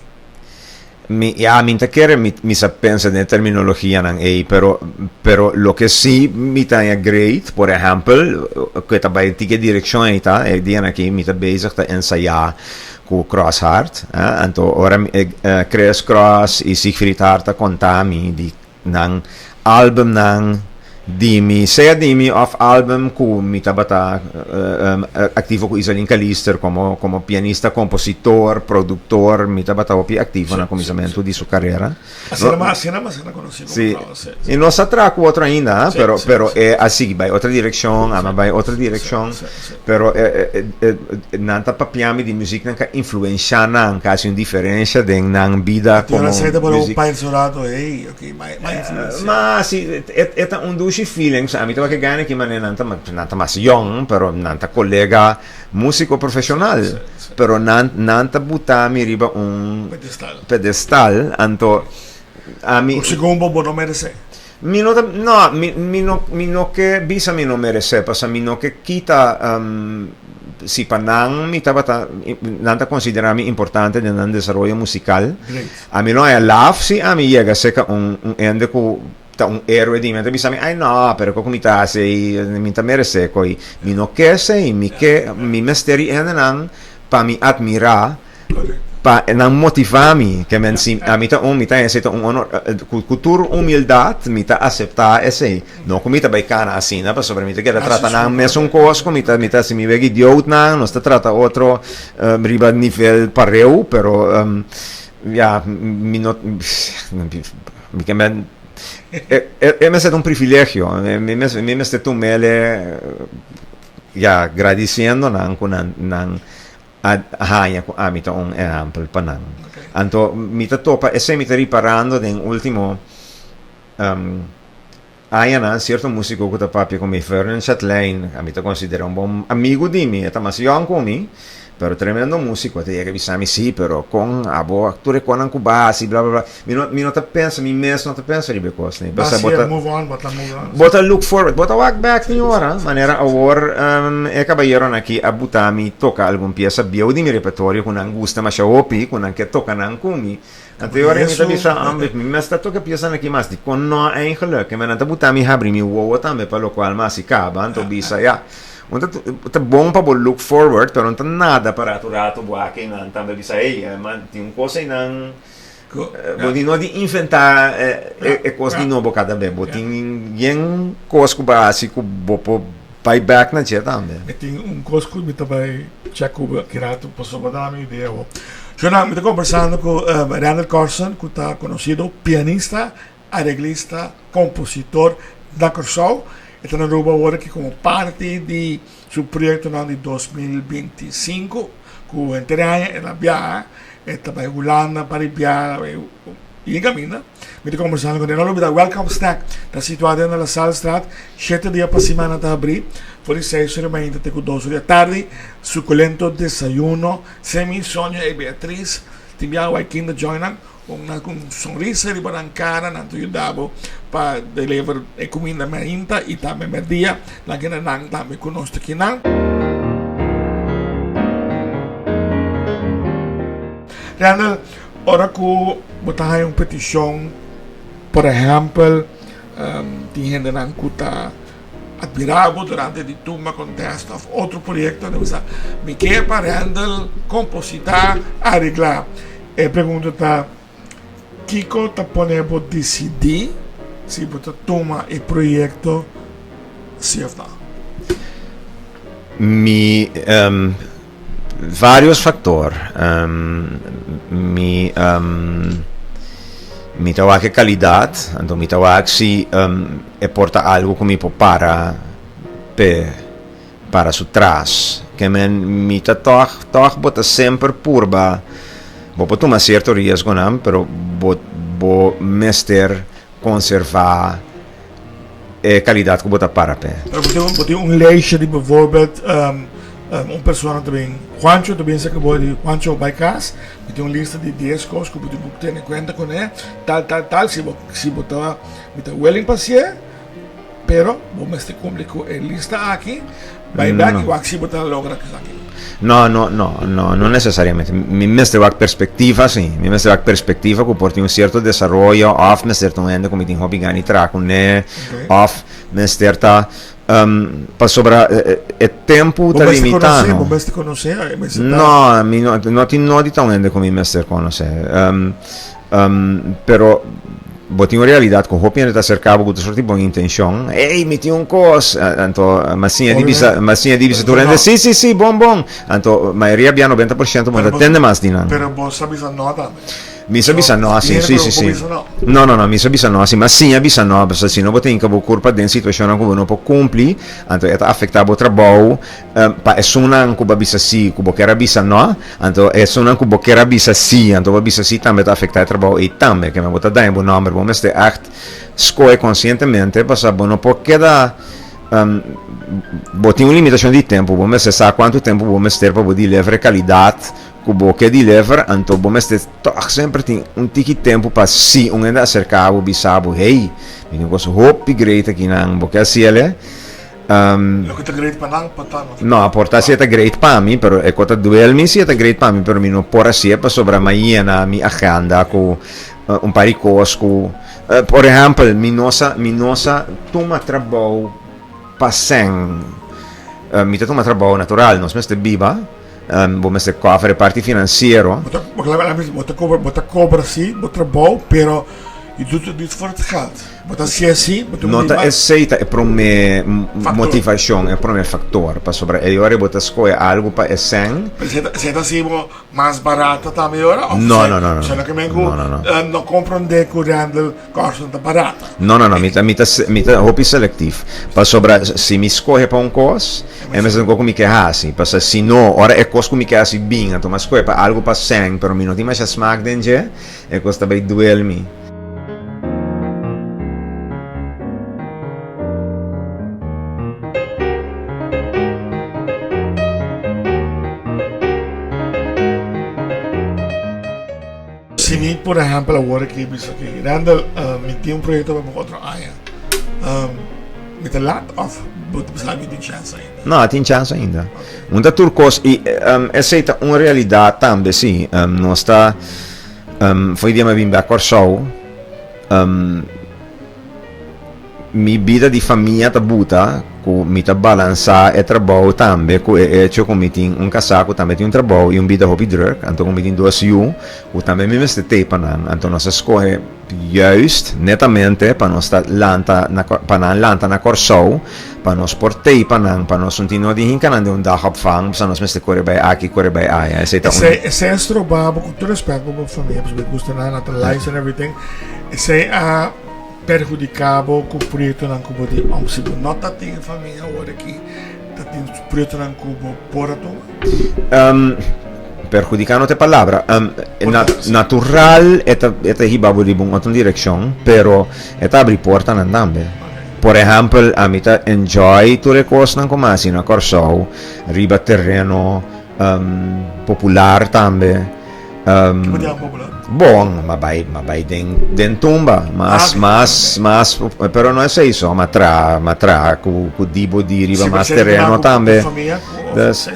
Mi, ya, mi ta kere mi, mi sa pensa den terminologianan ei, pero, pero loke si mi ta haña great, por ehèmpel, ku e ta bai tiki e direkshon ei ta, e dianan aki mi ta bezig ta ensayá ku Cross Hart, eh, anto ora mi, Chris Cross i Siegfried Hart ta konta mi di nan albumnan di mi, sea di mi of album ku mi tabata aktivo ku Izaline Calister komo komo pianista, kompositor, produktor, mi tabata hopi aktivo na kuminsamentu di su karera. Asina mas, asina mas a konosí komo Sí. Flauta, sí, sí. I nos a traha ku otro ainda, Sí, pero sí, pero sí. e a sigui bai otro direkshon, Sí, a bai otro sí, direkshon, sí, sí. pero e e e nan ta papia mi di muzieknan ku a influenshá nan, ku a hasi un diferensha den nan bida Ti ora komo sei ta por un muzik. país rato, hey, ok, mai mai influencia. Ma si, e e ta un dushi feeling, ami tabata ke gana ki manera nan ta nan ta mas yong, pero nan ta kolega músiko profeshonal, Sí, sí. pero nan nan ta buta mi riba un Pedestal. pedestal, anto ami Ku segun bo bo no meresé. Mi no ta, no, mi mi no mi no ke bisa mi no meresé, pasobra mi no ke kita si pa nan mi tabata nan ta konsiderá mi importante den nan desaroyo musikal. Great. Ami lo haña laf si ami yega serka un un hende ku ta un héroe di mi, nan ta bisa mi, ay no, pero kiko mi ta hasi ei, mi ta meresé koi. Mi no ke esei, mi ke mi mester di hendenan pa mi atmirá. Pa nan motivá mi, ke men si ami ta un, mi ta esei ta un honor, ku tur humildat mi ta aseptá esei. No ku mi ta bai kana asina, pasobra mi ta keda trata nan mesun kos ku mi ta, mi ta hasi mi wega idiootnan, nos ta trata otro riba nivel pareu, pero ya, mi no, mi ke men, e mester ta un privilegio, mi mester tum'el ya gradisiendo nan ku nan nan a haña ku ami ta un ehèmpel pa nan. Anto mi ta topa esei mi ta riparando den último añanan sierto músiko ku ta papia ku mi, Vernon Chatlein, ami ta konsiderá un bon amigu di mi, e ta mas yòn ku mi, pero tremendo músiko, e ta yega bisa mi, sí, pero kon abo tur e konan ku bo a hasi bla bla bla. Mi no mi no ta pensa, mi mes no ta pensa riba e kos ni. Bas Pasobra bo hier ta move on, bo ta move on. bo ta look forward, bo ta wak bek tin ora. Manera awor e kabayeronan aki a buta mi toka algun piesa bieu di mi repertorio ku nan gusta masha hopi, ku nan ke toka nan ku mi. Anto e ora mi ta bisa, mi mes ta toka piesanan aki mas dikon no eigenlijk? E nan ta buta mi habri mi wowo tambe pa lokual mi hasi kaba. Anto bisa ya, un ta ta bon pa bo look forward, pero no ta nada pa ratu ratu bo aki nan tambe bisa, hey, man tin un kos einan. Bo tin no di inventá e kos di nobo kada be. Bo tin yen kos ku bo a hasi ku bo por bai bèk na dje tambe. Mi tin un kos ku mi ta bai chèk ku bo aki rato pasobra bo ta dami idea awor. Shona, mi ta kombersando ku Randall Corsen ku ta konosido pianista, areglista, kompositor na Kòrsou. E ta na Aruba awor aki komo parti di su proyektonan di 2025 ku henter aña el a biaha. E ta bai Hulanda pa di biaha y en caminda mi ta conversando con e. No olbida Welcome Snack ta situa den na La Sallestraat shete dia pa simana ta habri for di seis ora mainta te cu dos ora di atardi. Suculento desayuno Semi, Sonia y Beatriz tin biaha wai kinda join nan un cu un sonrisa riba nan cara nan ta yuda bo pa deliver e cuminda mainta y tambe merdia. Nan kende nan tambe cu nos ta kinan. Randall, ora cu bo ta haña un peticion, por ehempel, tin hendenan cu ta admira bo durante di Tumba Contest of otro proyecto, nan bisa, mi ke pa Randall composita, aregla. E pregunta ta, kico ta pone bo dicidi si bo ta tuma e proyecto si of no? Mi. Varios factor. Mi mi ta wak e calidad, anto mi ta wak si e por ta algo cu mi por para p'e, para su tras. Ke men mi ta tog, tog bo ta semper purba, bo por tuma cierto riesgonan, pero bo bo mester conserva e calidad cu bo ta para p'e. Pero bo tin un lijstje di bijvoorbeeld un persona ta bin, Juancho ta bin cerca bo di Juancho bai cas, mi tin un lista di dies cos cu bo tin cu tene cuenta cune, tal tal tal, si bo si bo ta mi ta willing pa hacié. Pero bo mester cumpli cu e lista aki, bay bek y wak si bo ta logra esaki. No, no, no, no, no necesariamente. Mi mester wak perspectiva, si. Mi mester wak perspectiva cu por tin un cierto desaroyo, of mester ta un hende cu mi tin hopi gana di traha cune, of mester ta, pasobra e tempo ta limita, no? Bo mester conoce, bo mester ta. No, mi no, no tin nodi ta un hende cu mi mester conoce. Pero bo tin un realidad cu hopi hende ta acerca bo cu tur soort di bon intencion. Ey, mi tin un cos. Anto, ma siña di bisa, ma siña di bisa tur hende, si, si, si, bon, bon. Anto, mayoria bia 90% bo no ta tende mas di nan. Pero bo sa bisa no tambe. Mi sa bisa no, si, si, si, si. No, no, no, mi sa bisa no, si. Ma siña bisa no, pasobra si no bo ta hinca bo curpa den situacionnan cu bo no por cumpli, anto e ta afecta bo trabou. Pa esunnan ku bo a bisa sí ku bo kier a bisa nò, anto esunnan ku bo kier a bisa sí, anto bo a bisa sí tambe ta afektá e trabou ei tambe. Keme bo ta daña bo nòmber, bo mester ègt skohe konsientemente pasobra bo no por keda, bo tin un limitashon di tempu, bo mester sa kuantu tempu bo mester pa bo deliver e kalidat ku bo ke deliver, anto bo mester tòg semper tin un tiki tempu pa si un hende aserká bo bisa bo, hey, mi tin un kos hopi great akinan, bo ke hasiel? Loke ta great pa nan, por ta no. No, por ta si e ta great pa mi, pero e ko ta duel mi si e ta great pa mi, pero mi no por hasié pasobra mi a yena mi agenda ku un par di kos ku, por ehèmpel, mi no sa, mi no sa tuma trabou pa sèn. Mi ta tuma trabou natural, nos mester biba, bo mester kòver e parti finansiero. Bo ta, bo ta kobra, bo ta kobra si bo trabou, pero je doet het niet voor het geld. Bo ta hasié así, bo ta No ta motivá. esei ta e promé motivashon, e promé faktor, pasobra e ora bo ta skohe algu pa e sèn. Pero esei ta, esei ta hasi bo mas barata tambe e ora? Òf No, no, no, no, esei no. loke men ku No, no, no. no komprondé ku Randall Carson ta barata. No, no, no, mi ta, mi ta, mi ta hopi selektif. Pasobra si mi skohe pa un kos, e mester un kos ku mi ke hasi. Pasobra si no, ora e kos ku mi ke hasi bin, anto mi a skohe pa algu pa sèn, pero mi no tin masha smak den dje, e kos ta bai duel mi. Si mi por ehempel awor aki bisa ki Randall mi tin un proyecto pa bo otro aña mi ta lat of bo ta bisa mi tin chance ainda? No, tin chance ainda. Un ta tur cos y esey ta un realidad tambe si. Nos ta Fo'i dia mi a bin bek Kòrsou, mi bida di famia ta buta ku mi ta balansá e trabou tambe ku e echo ku mi tin un kasá ku tambe tin un trabou i un bida hopi drùk, anto ku mi tin dos yu ku tambe mi mester tei pa nan. Anto nos a skohe juist netamente pa nos ta lanta na pa nan lanta na Kòrsou pa nos por tei pa nan, pa nos no tin no di hinka nan den un dagopvang, pasobra nos mester kore bai aki, kore bai aya. Esei ta un. Esei, esei a stroba bo, ku tur respet pa bo famia, pasobra mi gusta nan, nan ta lice and everything, esei a perhudica bo ku proyectonan ku bo tin, om si bo no ta tin famia awor aki, ta tin proyectonan ku bo por a tuma? Perhudica no ta e palabra. Natural e ta, e ta hiba bo riba un otro direccion, pero e ta abri portanan tambe. Por ehèmpel, ami ta enjoy tur e kosnan ku mi hasi na Kòrsou riba tereno popular tambe. Kiko di popular? Bon, mi a bai, mi a bai den den tumba, mas mas mas, pero no esei so, mi a traha, mi a traha ku ku Dibo di riba mas tereno tambe. Dus.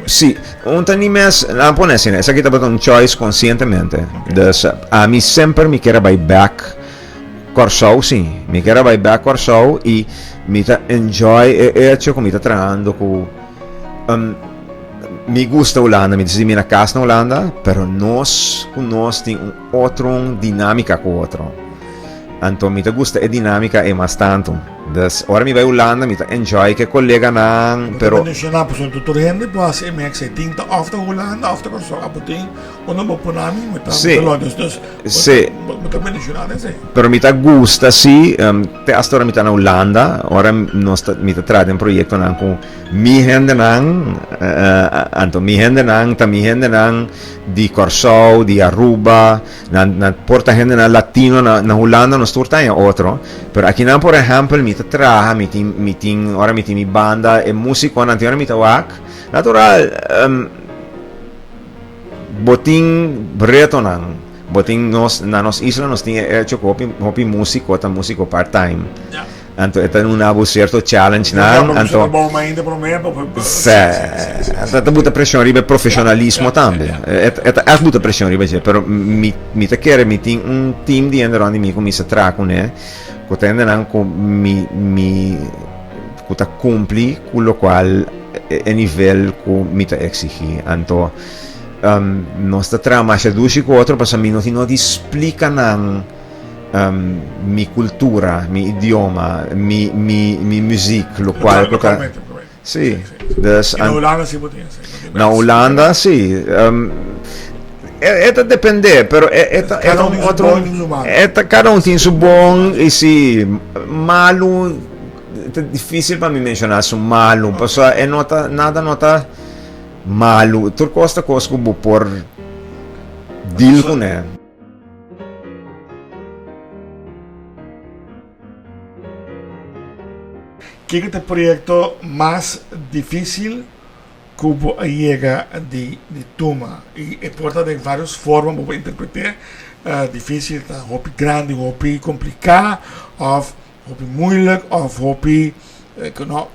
Sí, un ta ni mes, laat me pone asina, esaki tabata un choice conscientemente. Dus ami semper mi kier a bai bek Kòrsou, sí, mi kier a bai bek Kòrsou i mi ta enjoy e hecho ku mi ta trahando ku, mi gusta Hulanda, mi ta sinti mi na kas na Hulanda, pero nos ku nos tin un otro dinámika ku otro. Anto mi ta gusta e dinámika ei mas tantu. Dus ora mi bai Hulanda mi ta enjoy ku e koleganan, pero. Bo ta menshoná pasobra tur hende por hasi e meks ei. Tin ta òf ta Hulanda òf ta Kòrsou. Abo tin unda bo pone ami mi ta lòt. Dus bo ta menshoná den esei. Pero mi ta gusta si te asta ora mi ta na Hulanda, ora nos ta mi ta traha den proyektonan ku mi hendenan, anto mi hendenan ta mi hendenan di Kòrsou, di Aruba. Nan nan por ta hendenan latino na na Hulanda nos tur ta haña otro, pero akinan por ehèmpel mi ta traha mi tin mi tin ora mi tin mi banda e músikonan tin ora mi ta wak natural bo tin retonan. Bo tin nos, na nos isla nos tin e hecho ku hopi, hopi músiko ta músiko part-time. Ja. Anto e ta duna bo sierto challenge Ja, nan, pa anto trabou mainta promé pa pa Sí, anto ta buta preshon riba e profesionalismo tambe. E e ta ègt buta preshon riba dje, pero mi mi ta kere mi tin un team di hende rònt di mi ku mi sa traha kuné, ku ta hendenan ku mi mi ku ta kumpli ku lokual e nivel ku mi ta eksigí. Anto nos ta traha masha dushi ku otro pasobra mi no tin no di splika nan mi kultura, mi idioma, mi mi mi muziek lokual ku ta Si, dus Na Hulanda si bo tin esei. Na Hulanda si. E ta depende, pero e ta Kada un tin su bon i tin su malu. E ta kada un tin su bon i si malu ta dificil pa mi menciona su malu pasobra e no ta nada no ta malu tur cos ta cos cu bo por deal cune. Kiko ta e proyecto mas dificil cu bo a yega di tuma? Y e por ta den varios forma bo por interprete. Dificil ta hopi grandi, hopi complica of hopi moeilijk of hopi cu no.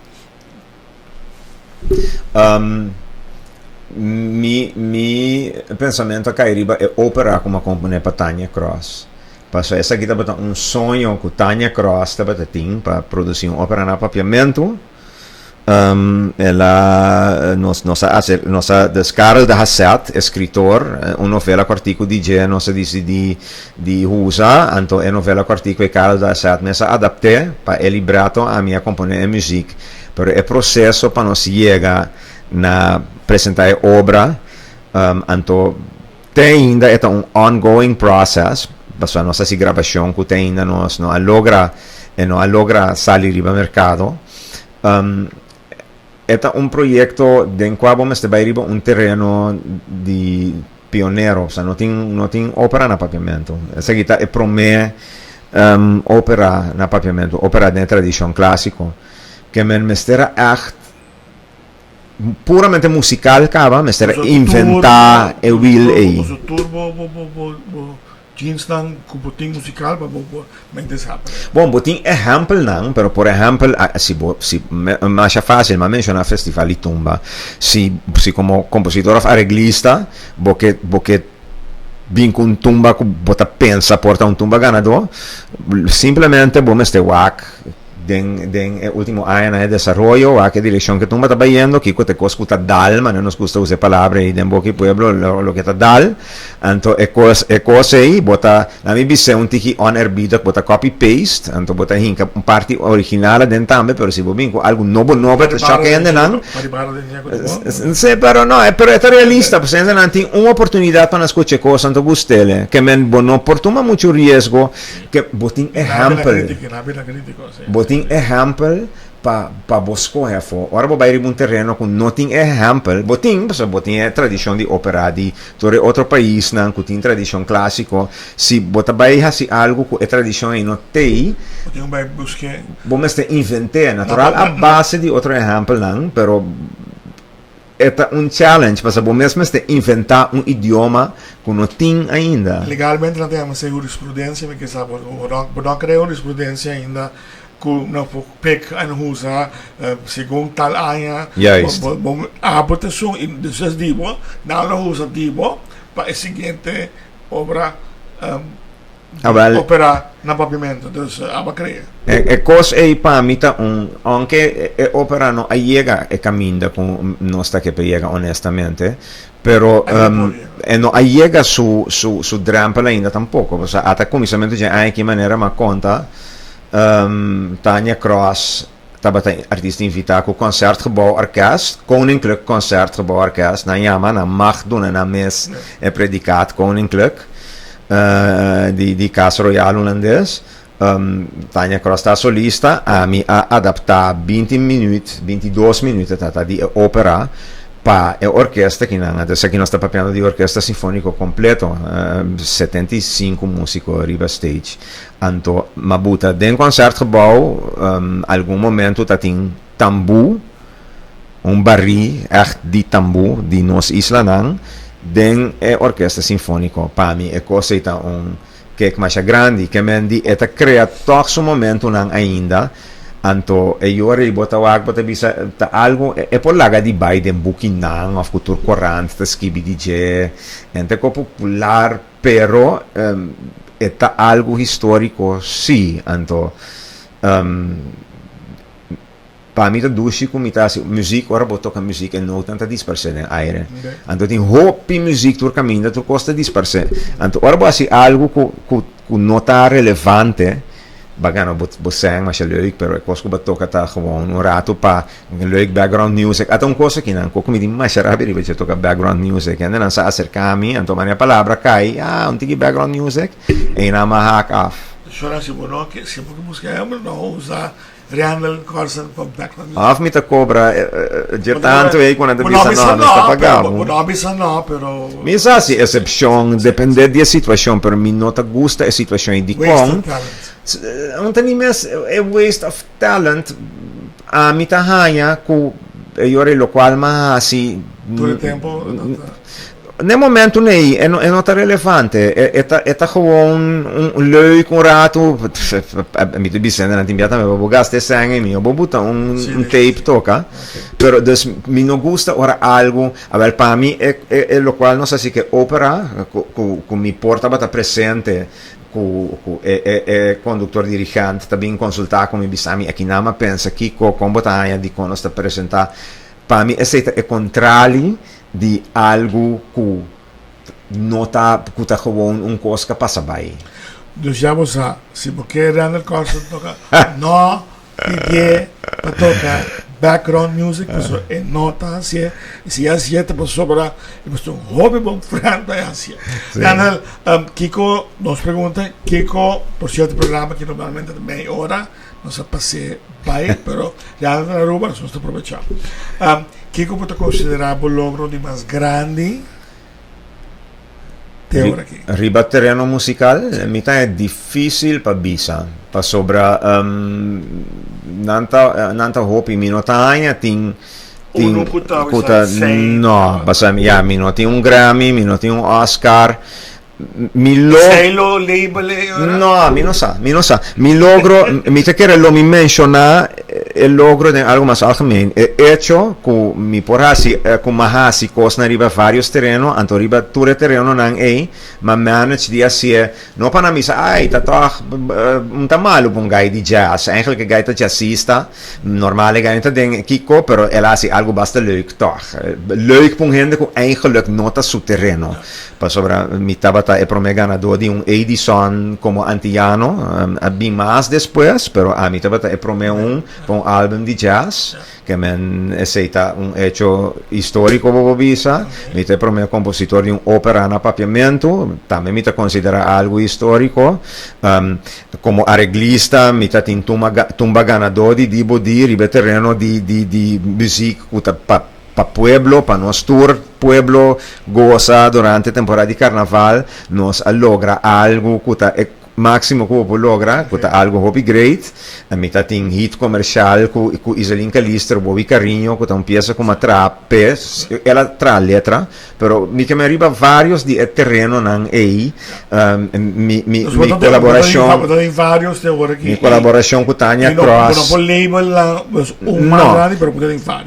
Mi mi pensamento a cay riba e opera cu mi a compone pa Tania Cross. Pasobra esaki tabata un soño cu Tania Cross tabata tin pa produci un opera na Papiamentu. El a nos nos a hacer nos a dus Karel de Haseth, escritor, un novela cortico di dje nos a dicidi di usa, anto e novela cortico e Karel de Haseth mes a adapte pa e libreto, ami a compone e muziek. Pero e proceso pa nos yega na presenta e obra, anto te ainda e ta un ongoing process, pasobra nos a haci grabacion cu te ainda nos no a logra, e no a logra sali riba mercado. E ta un proyecto den cua bo mester bay riba un tereno di pionero, osea no tin no tin opera na papiamento. Esaki ta e prome opera na papiamento, opera den e tradicion clasico, ke men mester a echt puramente musical caba, mester a inventa e wiel ey. Boso tur bo bo bo bo Jeansnan ku bo tin musikal pa bo por mente sa. Bon, bo tin ehèmpelnan, pero por ehèmpel, si bo, si, masha fásil, mi a menshoná Festival di Tumba. Si, si komo kompositor òf areglista bo ke, bo ke bin ku un tumba ku bo ta pensa por ta un tumba ganadó, simplemente bo mester wak Den den e ultimo añanan e desaroyo wak e direccion ke tumba ta bayendo, kiko ta e kos ku ta dal, manera nos gusta usa e palabra ei den boka di pueblo, loke ta dal, anto e kos e kos ei bo ta, na mi bis'é un tiki oneerbiedig, bo ta copy paste, anto bo ta hinka un parti original aden tambe, pero si bo bin ku algu nobo nobo e ta shock e hendenan. Si, pero no, pero e ta realista, pasobra e hendenan tin un oportunidat pa nan skucha e kos, anto gust'el, ke men bo no por tuma muchu riesgo. Ke bo tin ehèmpel, bo tin ehèmpel pa pa bo skohe afó. Ora bo bai riba un tereno ku no tin ehèmpel, bo tin, pasobra bo tin e tradishon di ópera di tur e otro paisnan ku tin tradishon klásiko. Si bo ta bai hasi algu ku e tradishon ei no t'ei, bo mester invent'é, natural a base di otro ehèmpelnan, pero. E ta un challenge pasobra bo mes mester inventá un idioma ku no tin ainda. Legalmente nan ta yama esei hurisprudensia, mi ke sa bo bo no a krea hurisprudensia ainda ku nan por pek en usa segun tal aña. Juist. Bo bo abo ta esun i despues di bo nan lo usa di bo pa e siguiente obra. Awel. Opera na papiamento, dus aba crea. E cos ey pa mi ta un, aunke e opera no a yega e caminda cu nos ta ke pa yega honestamente, pero e no a yega su su su drempel ainda tampoco, pasobra ata cuminsamento dje aña aki manera mi a conta Tania Cross tabata artista invita cu Concertgebouw Orkest, Koninklijk Concertgebouw Orkest, nan yama, nan mag duna nan mes e predicaat Koninklijk di di Cas Royal Hulandes. Tania Cross ta solista, ami a adapta binti minuut, bintidos minuut ta ta di e opera pa e orkesta kinan, anto esaki nos ta papiando di orkesta sinfonico completo, 75 musico riba stage. Anto m'a buta den Concertgebouw, algun momento ta tin tambú, un barí ègt di tambú di nos islanan. den e orkesta sinfóniko. Pa mi e kos ei ta un kek masha grandi. Ke men di e ta krea tòg su momentunan ainda. Anto e yora ei bo ta wak bo ta bisa ta algu e por laga di bai den bukinan òf ku tur korant ta skibi di dje. En ta ko popular pero e ta algu históriko sí. Anto Pa mi ta dushi ku mi ta hasi muzik, ora bo toka muzik e nootnan ta disparsé den aire. Anto tin hopi muzik tur kaminda, tur kos ta disparsé. Anto ora bo hasi algu ku ku ku no ta relevante, bo a gana bo bo sèn masha leuk, pero e kos ku bo a toka ta gewoon un ratu pa leuk background music. Ata un kos akinan ku mi tin masha rabia riba dje toka background music. Hendenan sa aserká mi, anto manera palabra kai, ah un tiki background music, einan mi a hak af. Shora si bo no ke si bo ke buska hèmber no usa Randall Carson pa background music. Of mi ta cobra dje tanto ei cu nan ta bisa no, nos ta paga bo. Bo no a bisa no, pero. Mi sa haci excepcion, depende di e situacion, pero mi no ta gusta e situacion ei. Dicon? Waste of talent. No ta ni mes e waste of talent, ami ta haña cu e yora ei locual mi a haci. Tur e tempo no ta. N'e momento n'ei e no ta relevante, e ta e ta gewoon un leuk un ratu, mi ta bisa nan tin bia tambe pa bo gasta e sèn ei mihó bo buta un tape toka, pero dus mi no gusta ora algu, awel pa mi e e lokual nos hasi ku e opera ku ku mi por tabata presente ku ku e e e konduktor dirigent ta bin konsultá ku mi bisa mi aki nan mi a pensa kiko kon bo ta haña dikon nos ta presentá, pa mi esei ta e kontrali Di algu ku no ta, ku ta gewoon un kos ka pasa bai. Dus ya bo sa, si bo ke Randall Carlson toka, no pidié pa toka background music, pasobra e no ta hasié, i si e hasié ta pasobra e ta un hopi bon friend pa e hasié. Randall, kiko, nos pregunta, kiko, por sierto e programa aki normalmente ta mei ora, Nos a pas'é bai, pero ya na Aruba nos ta aprovechá. Kiko bo ta konsiderá bo logro di mas grandi te ora aki? Riba tereno musikal mi ta e difísil pa bisa, pasobra nan ta nan ta hopi, mi no ta haña tin tin Unu ku ta ku ta bisa sei. No, pasobra ya mi no tin un Grammy, mi no tin un Oscar. Mi lo. Esei lo label e ora? No, mi no sa, mi no sa. Mi logro, mi ta kere lo mi menshoná e logro den algo mas algemeen. E echo ku mi por hasi, ku m'a hasi kosnan riba vários tereno, anto riba tur e terenonan ei, m'a manage di hasié, no pa nan bisa, ai, ta tòg un ta malu pa un gai di jazz. Eigenlijk e gai ta jazzista, normal e gai no ta den kiko, pero el a hasi algo basta leuk tòg. Leuk pa un hende ku eigenlijk no ta su tereno. Pasobra mi tabata e promé ganadó di un Edison komo antiyano. A bin mas despues, pero ami tabata e promé un pa un álbum di jazz. Ke men esei ta un echo históriko bo por bisa. Mi ta e promé kompositor di un ópera na papiamentu. Tambe mi ta konsiderá algu históriko. Komo areglista mi ta tin tumba ganadó di Dibo Di riba e tereno di di muzik ku ta pa. Pa pueblo, pa nos tur pueblo gosa durante temporada di carnaval, nos a logra algo cu ta e maximo cu bo por logra, cu ta algo hopi great. Mi ta tin hit comercial cu cu Iselin Calister, Bobi Cariño, cu ta un pieza cu mi a traha p'e, el a traha letra, pero mi ke men riba varios di e terenonan ey, mi mi mi colaboracion, mi colaboracion cu Tania Cross. No.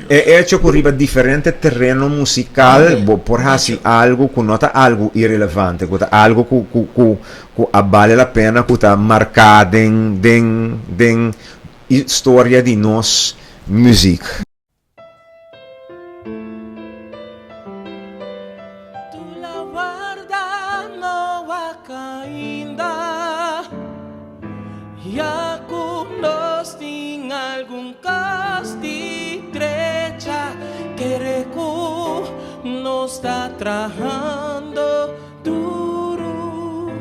E echo ku riba diferente tereno musikal bo por hasi algu ku no ta algu irelevante, ku ta algu ku ku ku ku a bale la pena, ku ta marká den den den historia di nos muzik. Ya ku nos tin algun kos di drecha, kere ku nos ta trahando duru.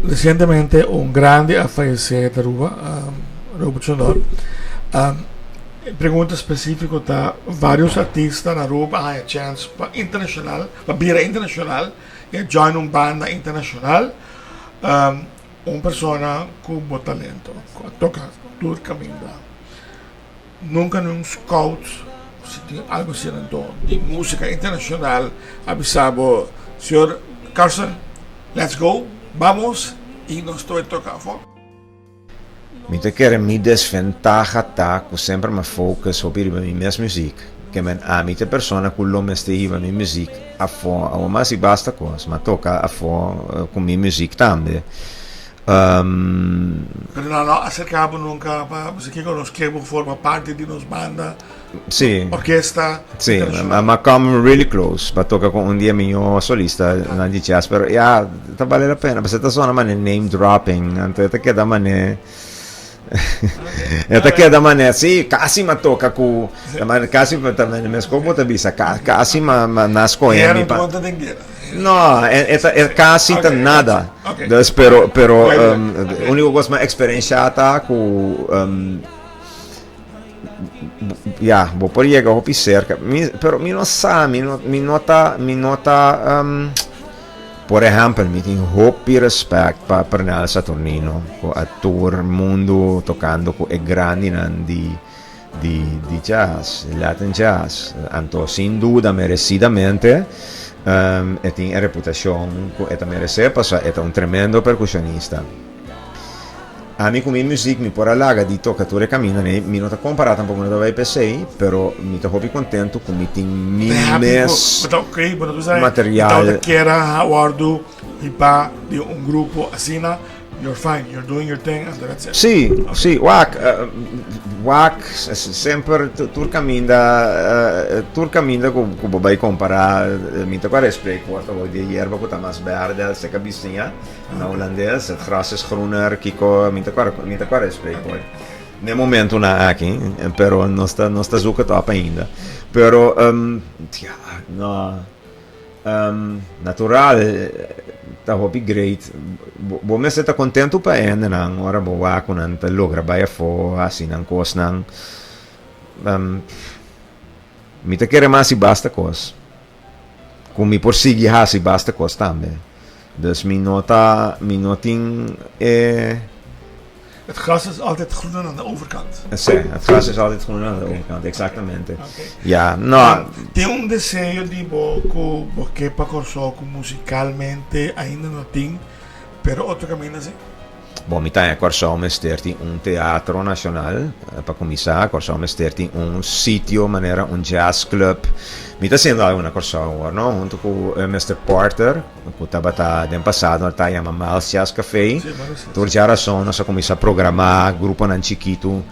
Recientemente un grandi a fayece ta Aruba, Robert Chonor. E pregunta specifico ta varios artista na Aruba a haya chance pa internacional, pa bira internacional y a join un banda internacional. Un persona cu bo talento, cu a toca tur caminda. Nunka ni un scout, si tin algo asina anto, di músika internashonal a bisa bo, Señor Carson, let's go, bamos, i nos ta bai toka afó? Mi ta kere mi desventaha ta ku semper mi a focus hopi riba mi mes muziek. Ke men ami ta e persona ku lo mester hiba mi muziek afó. Awor mi a hasi basta kos, mi a toka afó ku mi muziek tambe. Pero nan no a acerca bo nunca pa bisa kiko nos ke bo forma parti di nos banda, Sí. orkesta Sí, internacional? mi a come really close pa toca cu un di e miho solista nan di jazz, pero ya, ta bale la pena, pasobra ta sona mane name dropping, anto e ta keda mane e ta keda mane, sí, casi mi a toca cu, casi, mescos bo ta bisa, casi mi a na scoge mi pa. No, e ta e casi ta nada. Dus pero pero unico cos mi a experiencia ta cu ya bo por yega hopi cerca mi pero mi no sa mi no mi no ta mi no ta por ehempel mi tin hopi respect pa Pernell Saturnino cu a tour mundo tocando cu e grandinan di di di jazz, Latin jazz. Anto sin duda merecidamente e tin e reputacion cu e ta merece pasobra e ta un tremendo percusionista. Ami cu mi muziek mi por a laga di toca tur e caminda nei, mi no ta compara tampoco no ta bay p'esey, pero mi ta hopi contento cu mi tin mi mes material. Bo ta kier a wordo hipa di un grupo asina? You're fine, you're doing your thing and that's it. Sí, sí, wak, wak, semper tur caminda, tur caminda cu cu bo bay compara, mi ta cual e spreekwoord awor di e yerba cu ta mas berde al seca bisiña, na Holandes, het gras is groener, kico, mi ta cual, mi ta cual e spreekwoord. N'e momentonan aki, pero nos ta, nos ta zoek het op ainda. Pero, ja, no. Natural ta hopi great. Bo mester ta kontentu pa e hendenan ora bo wak ku nan ta logra bai afó hasi nan kosnan. Mi ta kere mas hasi basta kos. Ku mi por sigui hasi basta kos tambe. Dus mi no ta mi no tin e. Het gras is altijd groener aan de overkant. Sí, het gras is altijd groener aan de overkant, exactamente. Ja, no. Tin un deseo di bo ku bo ke pa Kòrsou ku musikalmente ainda no tin, pero otro kaminda si? Bon, mi ta haña Kòrsou mester tin un teatro nashonal pa kuminsá. Kòrsou mester tin un sitio manera un jazz club. Mi ta hasiendo algu na Kòrsou awor, no? Huntu ku Mister Porter. Ku tabata den pasado a ta yama Miles Jazz Café. Tur djarason nos a kuminsá programá gruponan chikitu.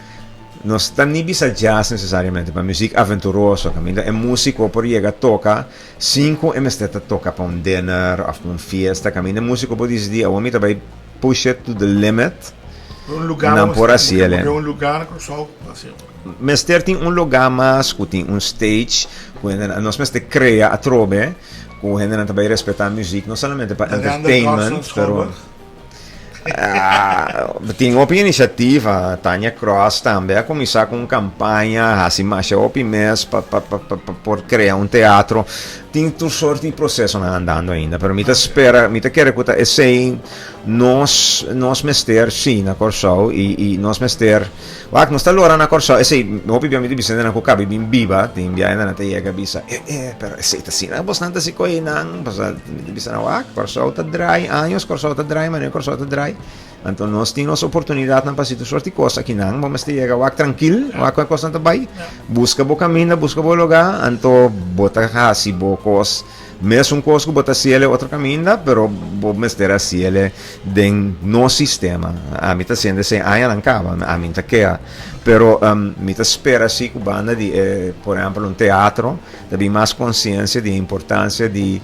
Nos ta ni bisa jazz nesesariamente, pa muzik aventuroso, kaminda e músiko por yega toka sin ku e mester ta toka pa un dinner òf pa un fiesta. Kaminda e músiko por disidí, awor mi ta bai push it to the limit. Nan por hasi el. Mester tin un lugá mas ku tin un stage ku nos mester krea atrobe. Ku hendenan ta bai respetá muzik no solamente pa entertainment pero tin hopi inisiativa. Tania Cross tambe a kuminsá ku un kampaña hasi masha hopi mes pa pa pa pa por krea un teatro. Tin tur sort di prosesonan andando ainda pero mi ta spera mi ta kere ku ta esei nos nos mester si na Kòrsou i i nos mester Wak, nos ta lora na Kòrsou, esei hopi bia mi ta bisa hendenan ku kabi bin biba, tin bia hendenan ta yega bisa, e e, pero esei ta asina, bosnan ta hasi koinan, pasobra mi ta bisa nan, wak, Kòrsou ta drai, años Kòrsou ta drai, manera Kòrsou ta drai, anto nos tin nos oportunidatnan pa hasi tur sort di kos akinan, bo mester yega wak trankil, wak kon e kosnan ta bai, buska bo kaminda, buska bo lugá, anto bo ta hasi bo kos. Mesun kos ku bo ta hasiel e otro kaminda, pero bo mester hasiel e den nos sistema. Ami ta hasiendo esei añanan kaba, ami ta kea. Pero mi ta spera si ku banda di e, por ehempel, un teatro, ta bin mas konsiensia di e importansia di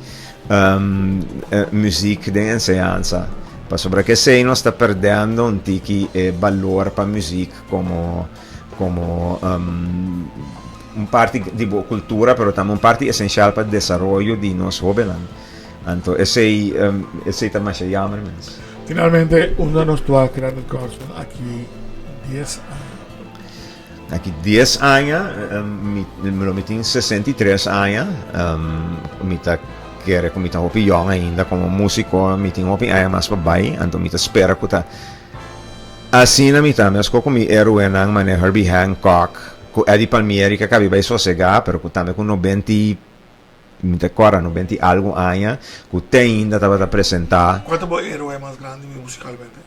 muzik den enseñansa. Pasobra ku esei nos ta perdendo un tiki e balor pa muzik komo komo. Un parti di bo cultura pero tambe un parti esencial pa desaroyo di nos hobennan. Anto esey esey ta masha jammer mens. Finalmente unda nos tua Grande Gospel aki dies aña? Aki dies aña mi lo mi tin 63 aña mi ta kere ku mi ta hopi yong ainda komo músiko mi tin hopi aña mas pa bai anto mi ta spera ku ta asina mi ta meskos ku mi héroenan manera Herbie Hancock. Ku Eddie Palmieri ku a kabi bai sosegá, pero ku tambe ku nobenta i, mi ta kòrda, nobenta i algu aña, ku te ainda tabata presentá. Kua ta bo héroe mas grandi musikalmente?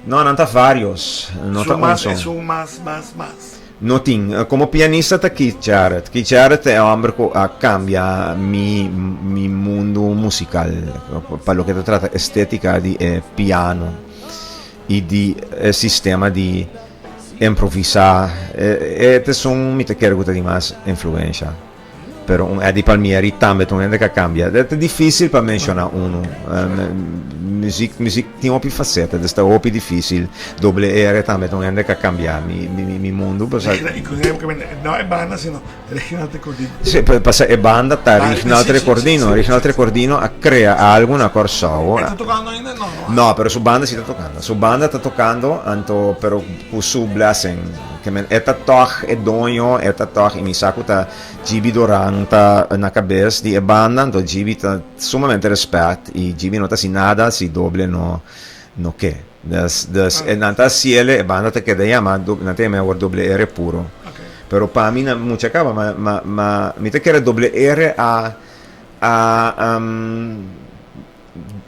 No, nan ta vários, no ta un son. Esun mas, mas, mas. No tin. Komo pianista ta Keith Jarrett. Keith Jarrett ta e hòmber ku a kambia mi mi mundu musikal pa loke ta trata estétika di e piano i di e sistema di improvisá. E ta esun mi ta kere ku ta di mas influensha. Pero un Eddie Palmieri tambe ta un hende ka cambia. Ta dificil pa menciona uno. Muziek, muziek tin hopi faceta, dus ta hopi dificil. Doble R tambe ta un hende ka cambia mi, mi, mi mundo. Pasobra. No e banda, sino Reginald Recordino. Si, pasobra e banda ta Reginald Recordino. Reginald Recordino a crea algo na Corsou. E ta tocando ainda? No, no. No, pero su banda si ta tocando. Su banda ta tocando, anto, pero cu su blessing. Ke men e ta tòg e doño, e ta tòg i mi sa ku ta Gibi Doran ta na kabes di e banda, anto Gibi ta sumamente rèspèt i Gibi no ta hasi nada si Doble no no ke. Dus dus e nan ta hasiel e banda ta keda yama nan ta yama awor Doble R puro. Pero pa mi nan mucha kaba ma ma ma mi ta kere Doble R a a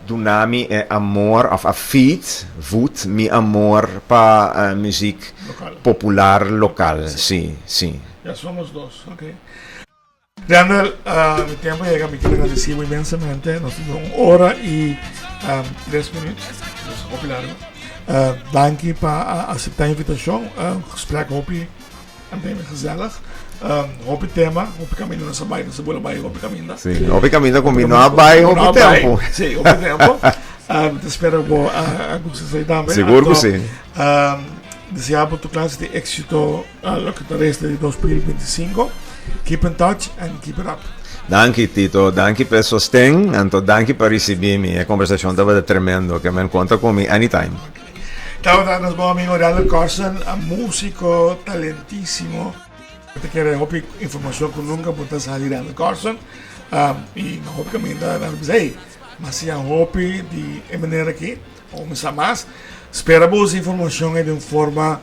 Duna mi e amor of a feed, voed, mi amor pa muziek popular lokal. Si, si. Ya somos dos, ok. Randall, mi tempo a yega, mi kier agradeci bo inmensamente. Nos tin un ora y tres minuut, dus hopi largo. Danki pa a acepta e invitacion. Gesprek hopi gezellig. Hopi tema, hopi caminda nos a bai, nos a bula bai hopi caminda. Sí, hopi caminda cu mi no a bai hopi tempo. Sí, hopi tempo. Mi ta spera bo a gusta esei tambe. Sigur cu sí. Desea bo tur clase di exito loke ta resta di 2025. Keep in touch and keep it up. Danki Tito, danki pa e sosten, anto danki pa ricibi mi. E conversacion tabata tremendo, ke men conta cu mi anytime. Tabata nos bon amigo Randall Carson, musico talentisimo. Ta kere hopi informacion cu nunca bo ta sa di Randall Carson. Y na hopi caminda nan ta bisa, hey, m'a siña hopi di e manera aki, pa cuminsa mas. Spera bo usa informacion ei den un forma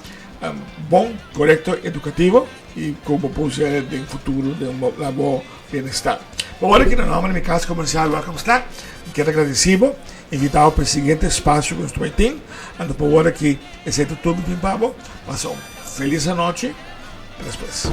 bon, corecto, educativo y cu bo por usa den futuro den na bo bienestar. Pa ora aki na nomber di mi cas comercial Welcome Snack, mi kier agradeci bo. Invita bo pa e siguiente espacio cu nos ta bay tin. Anto pa ora ki esey ta tur mi tin pa bo. Pasa un feliz anochi. Te despues.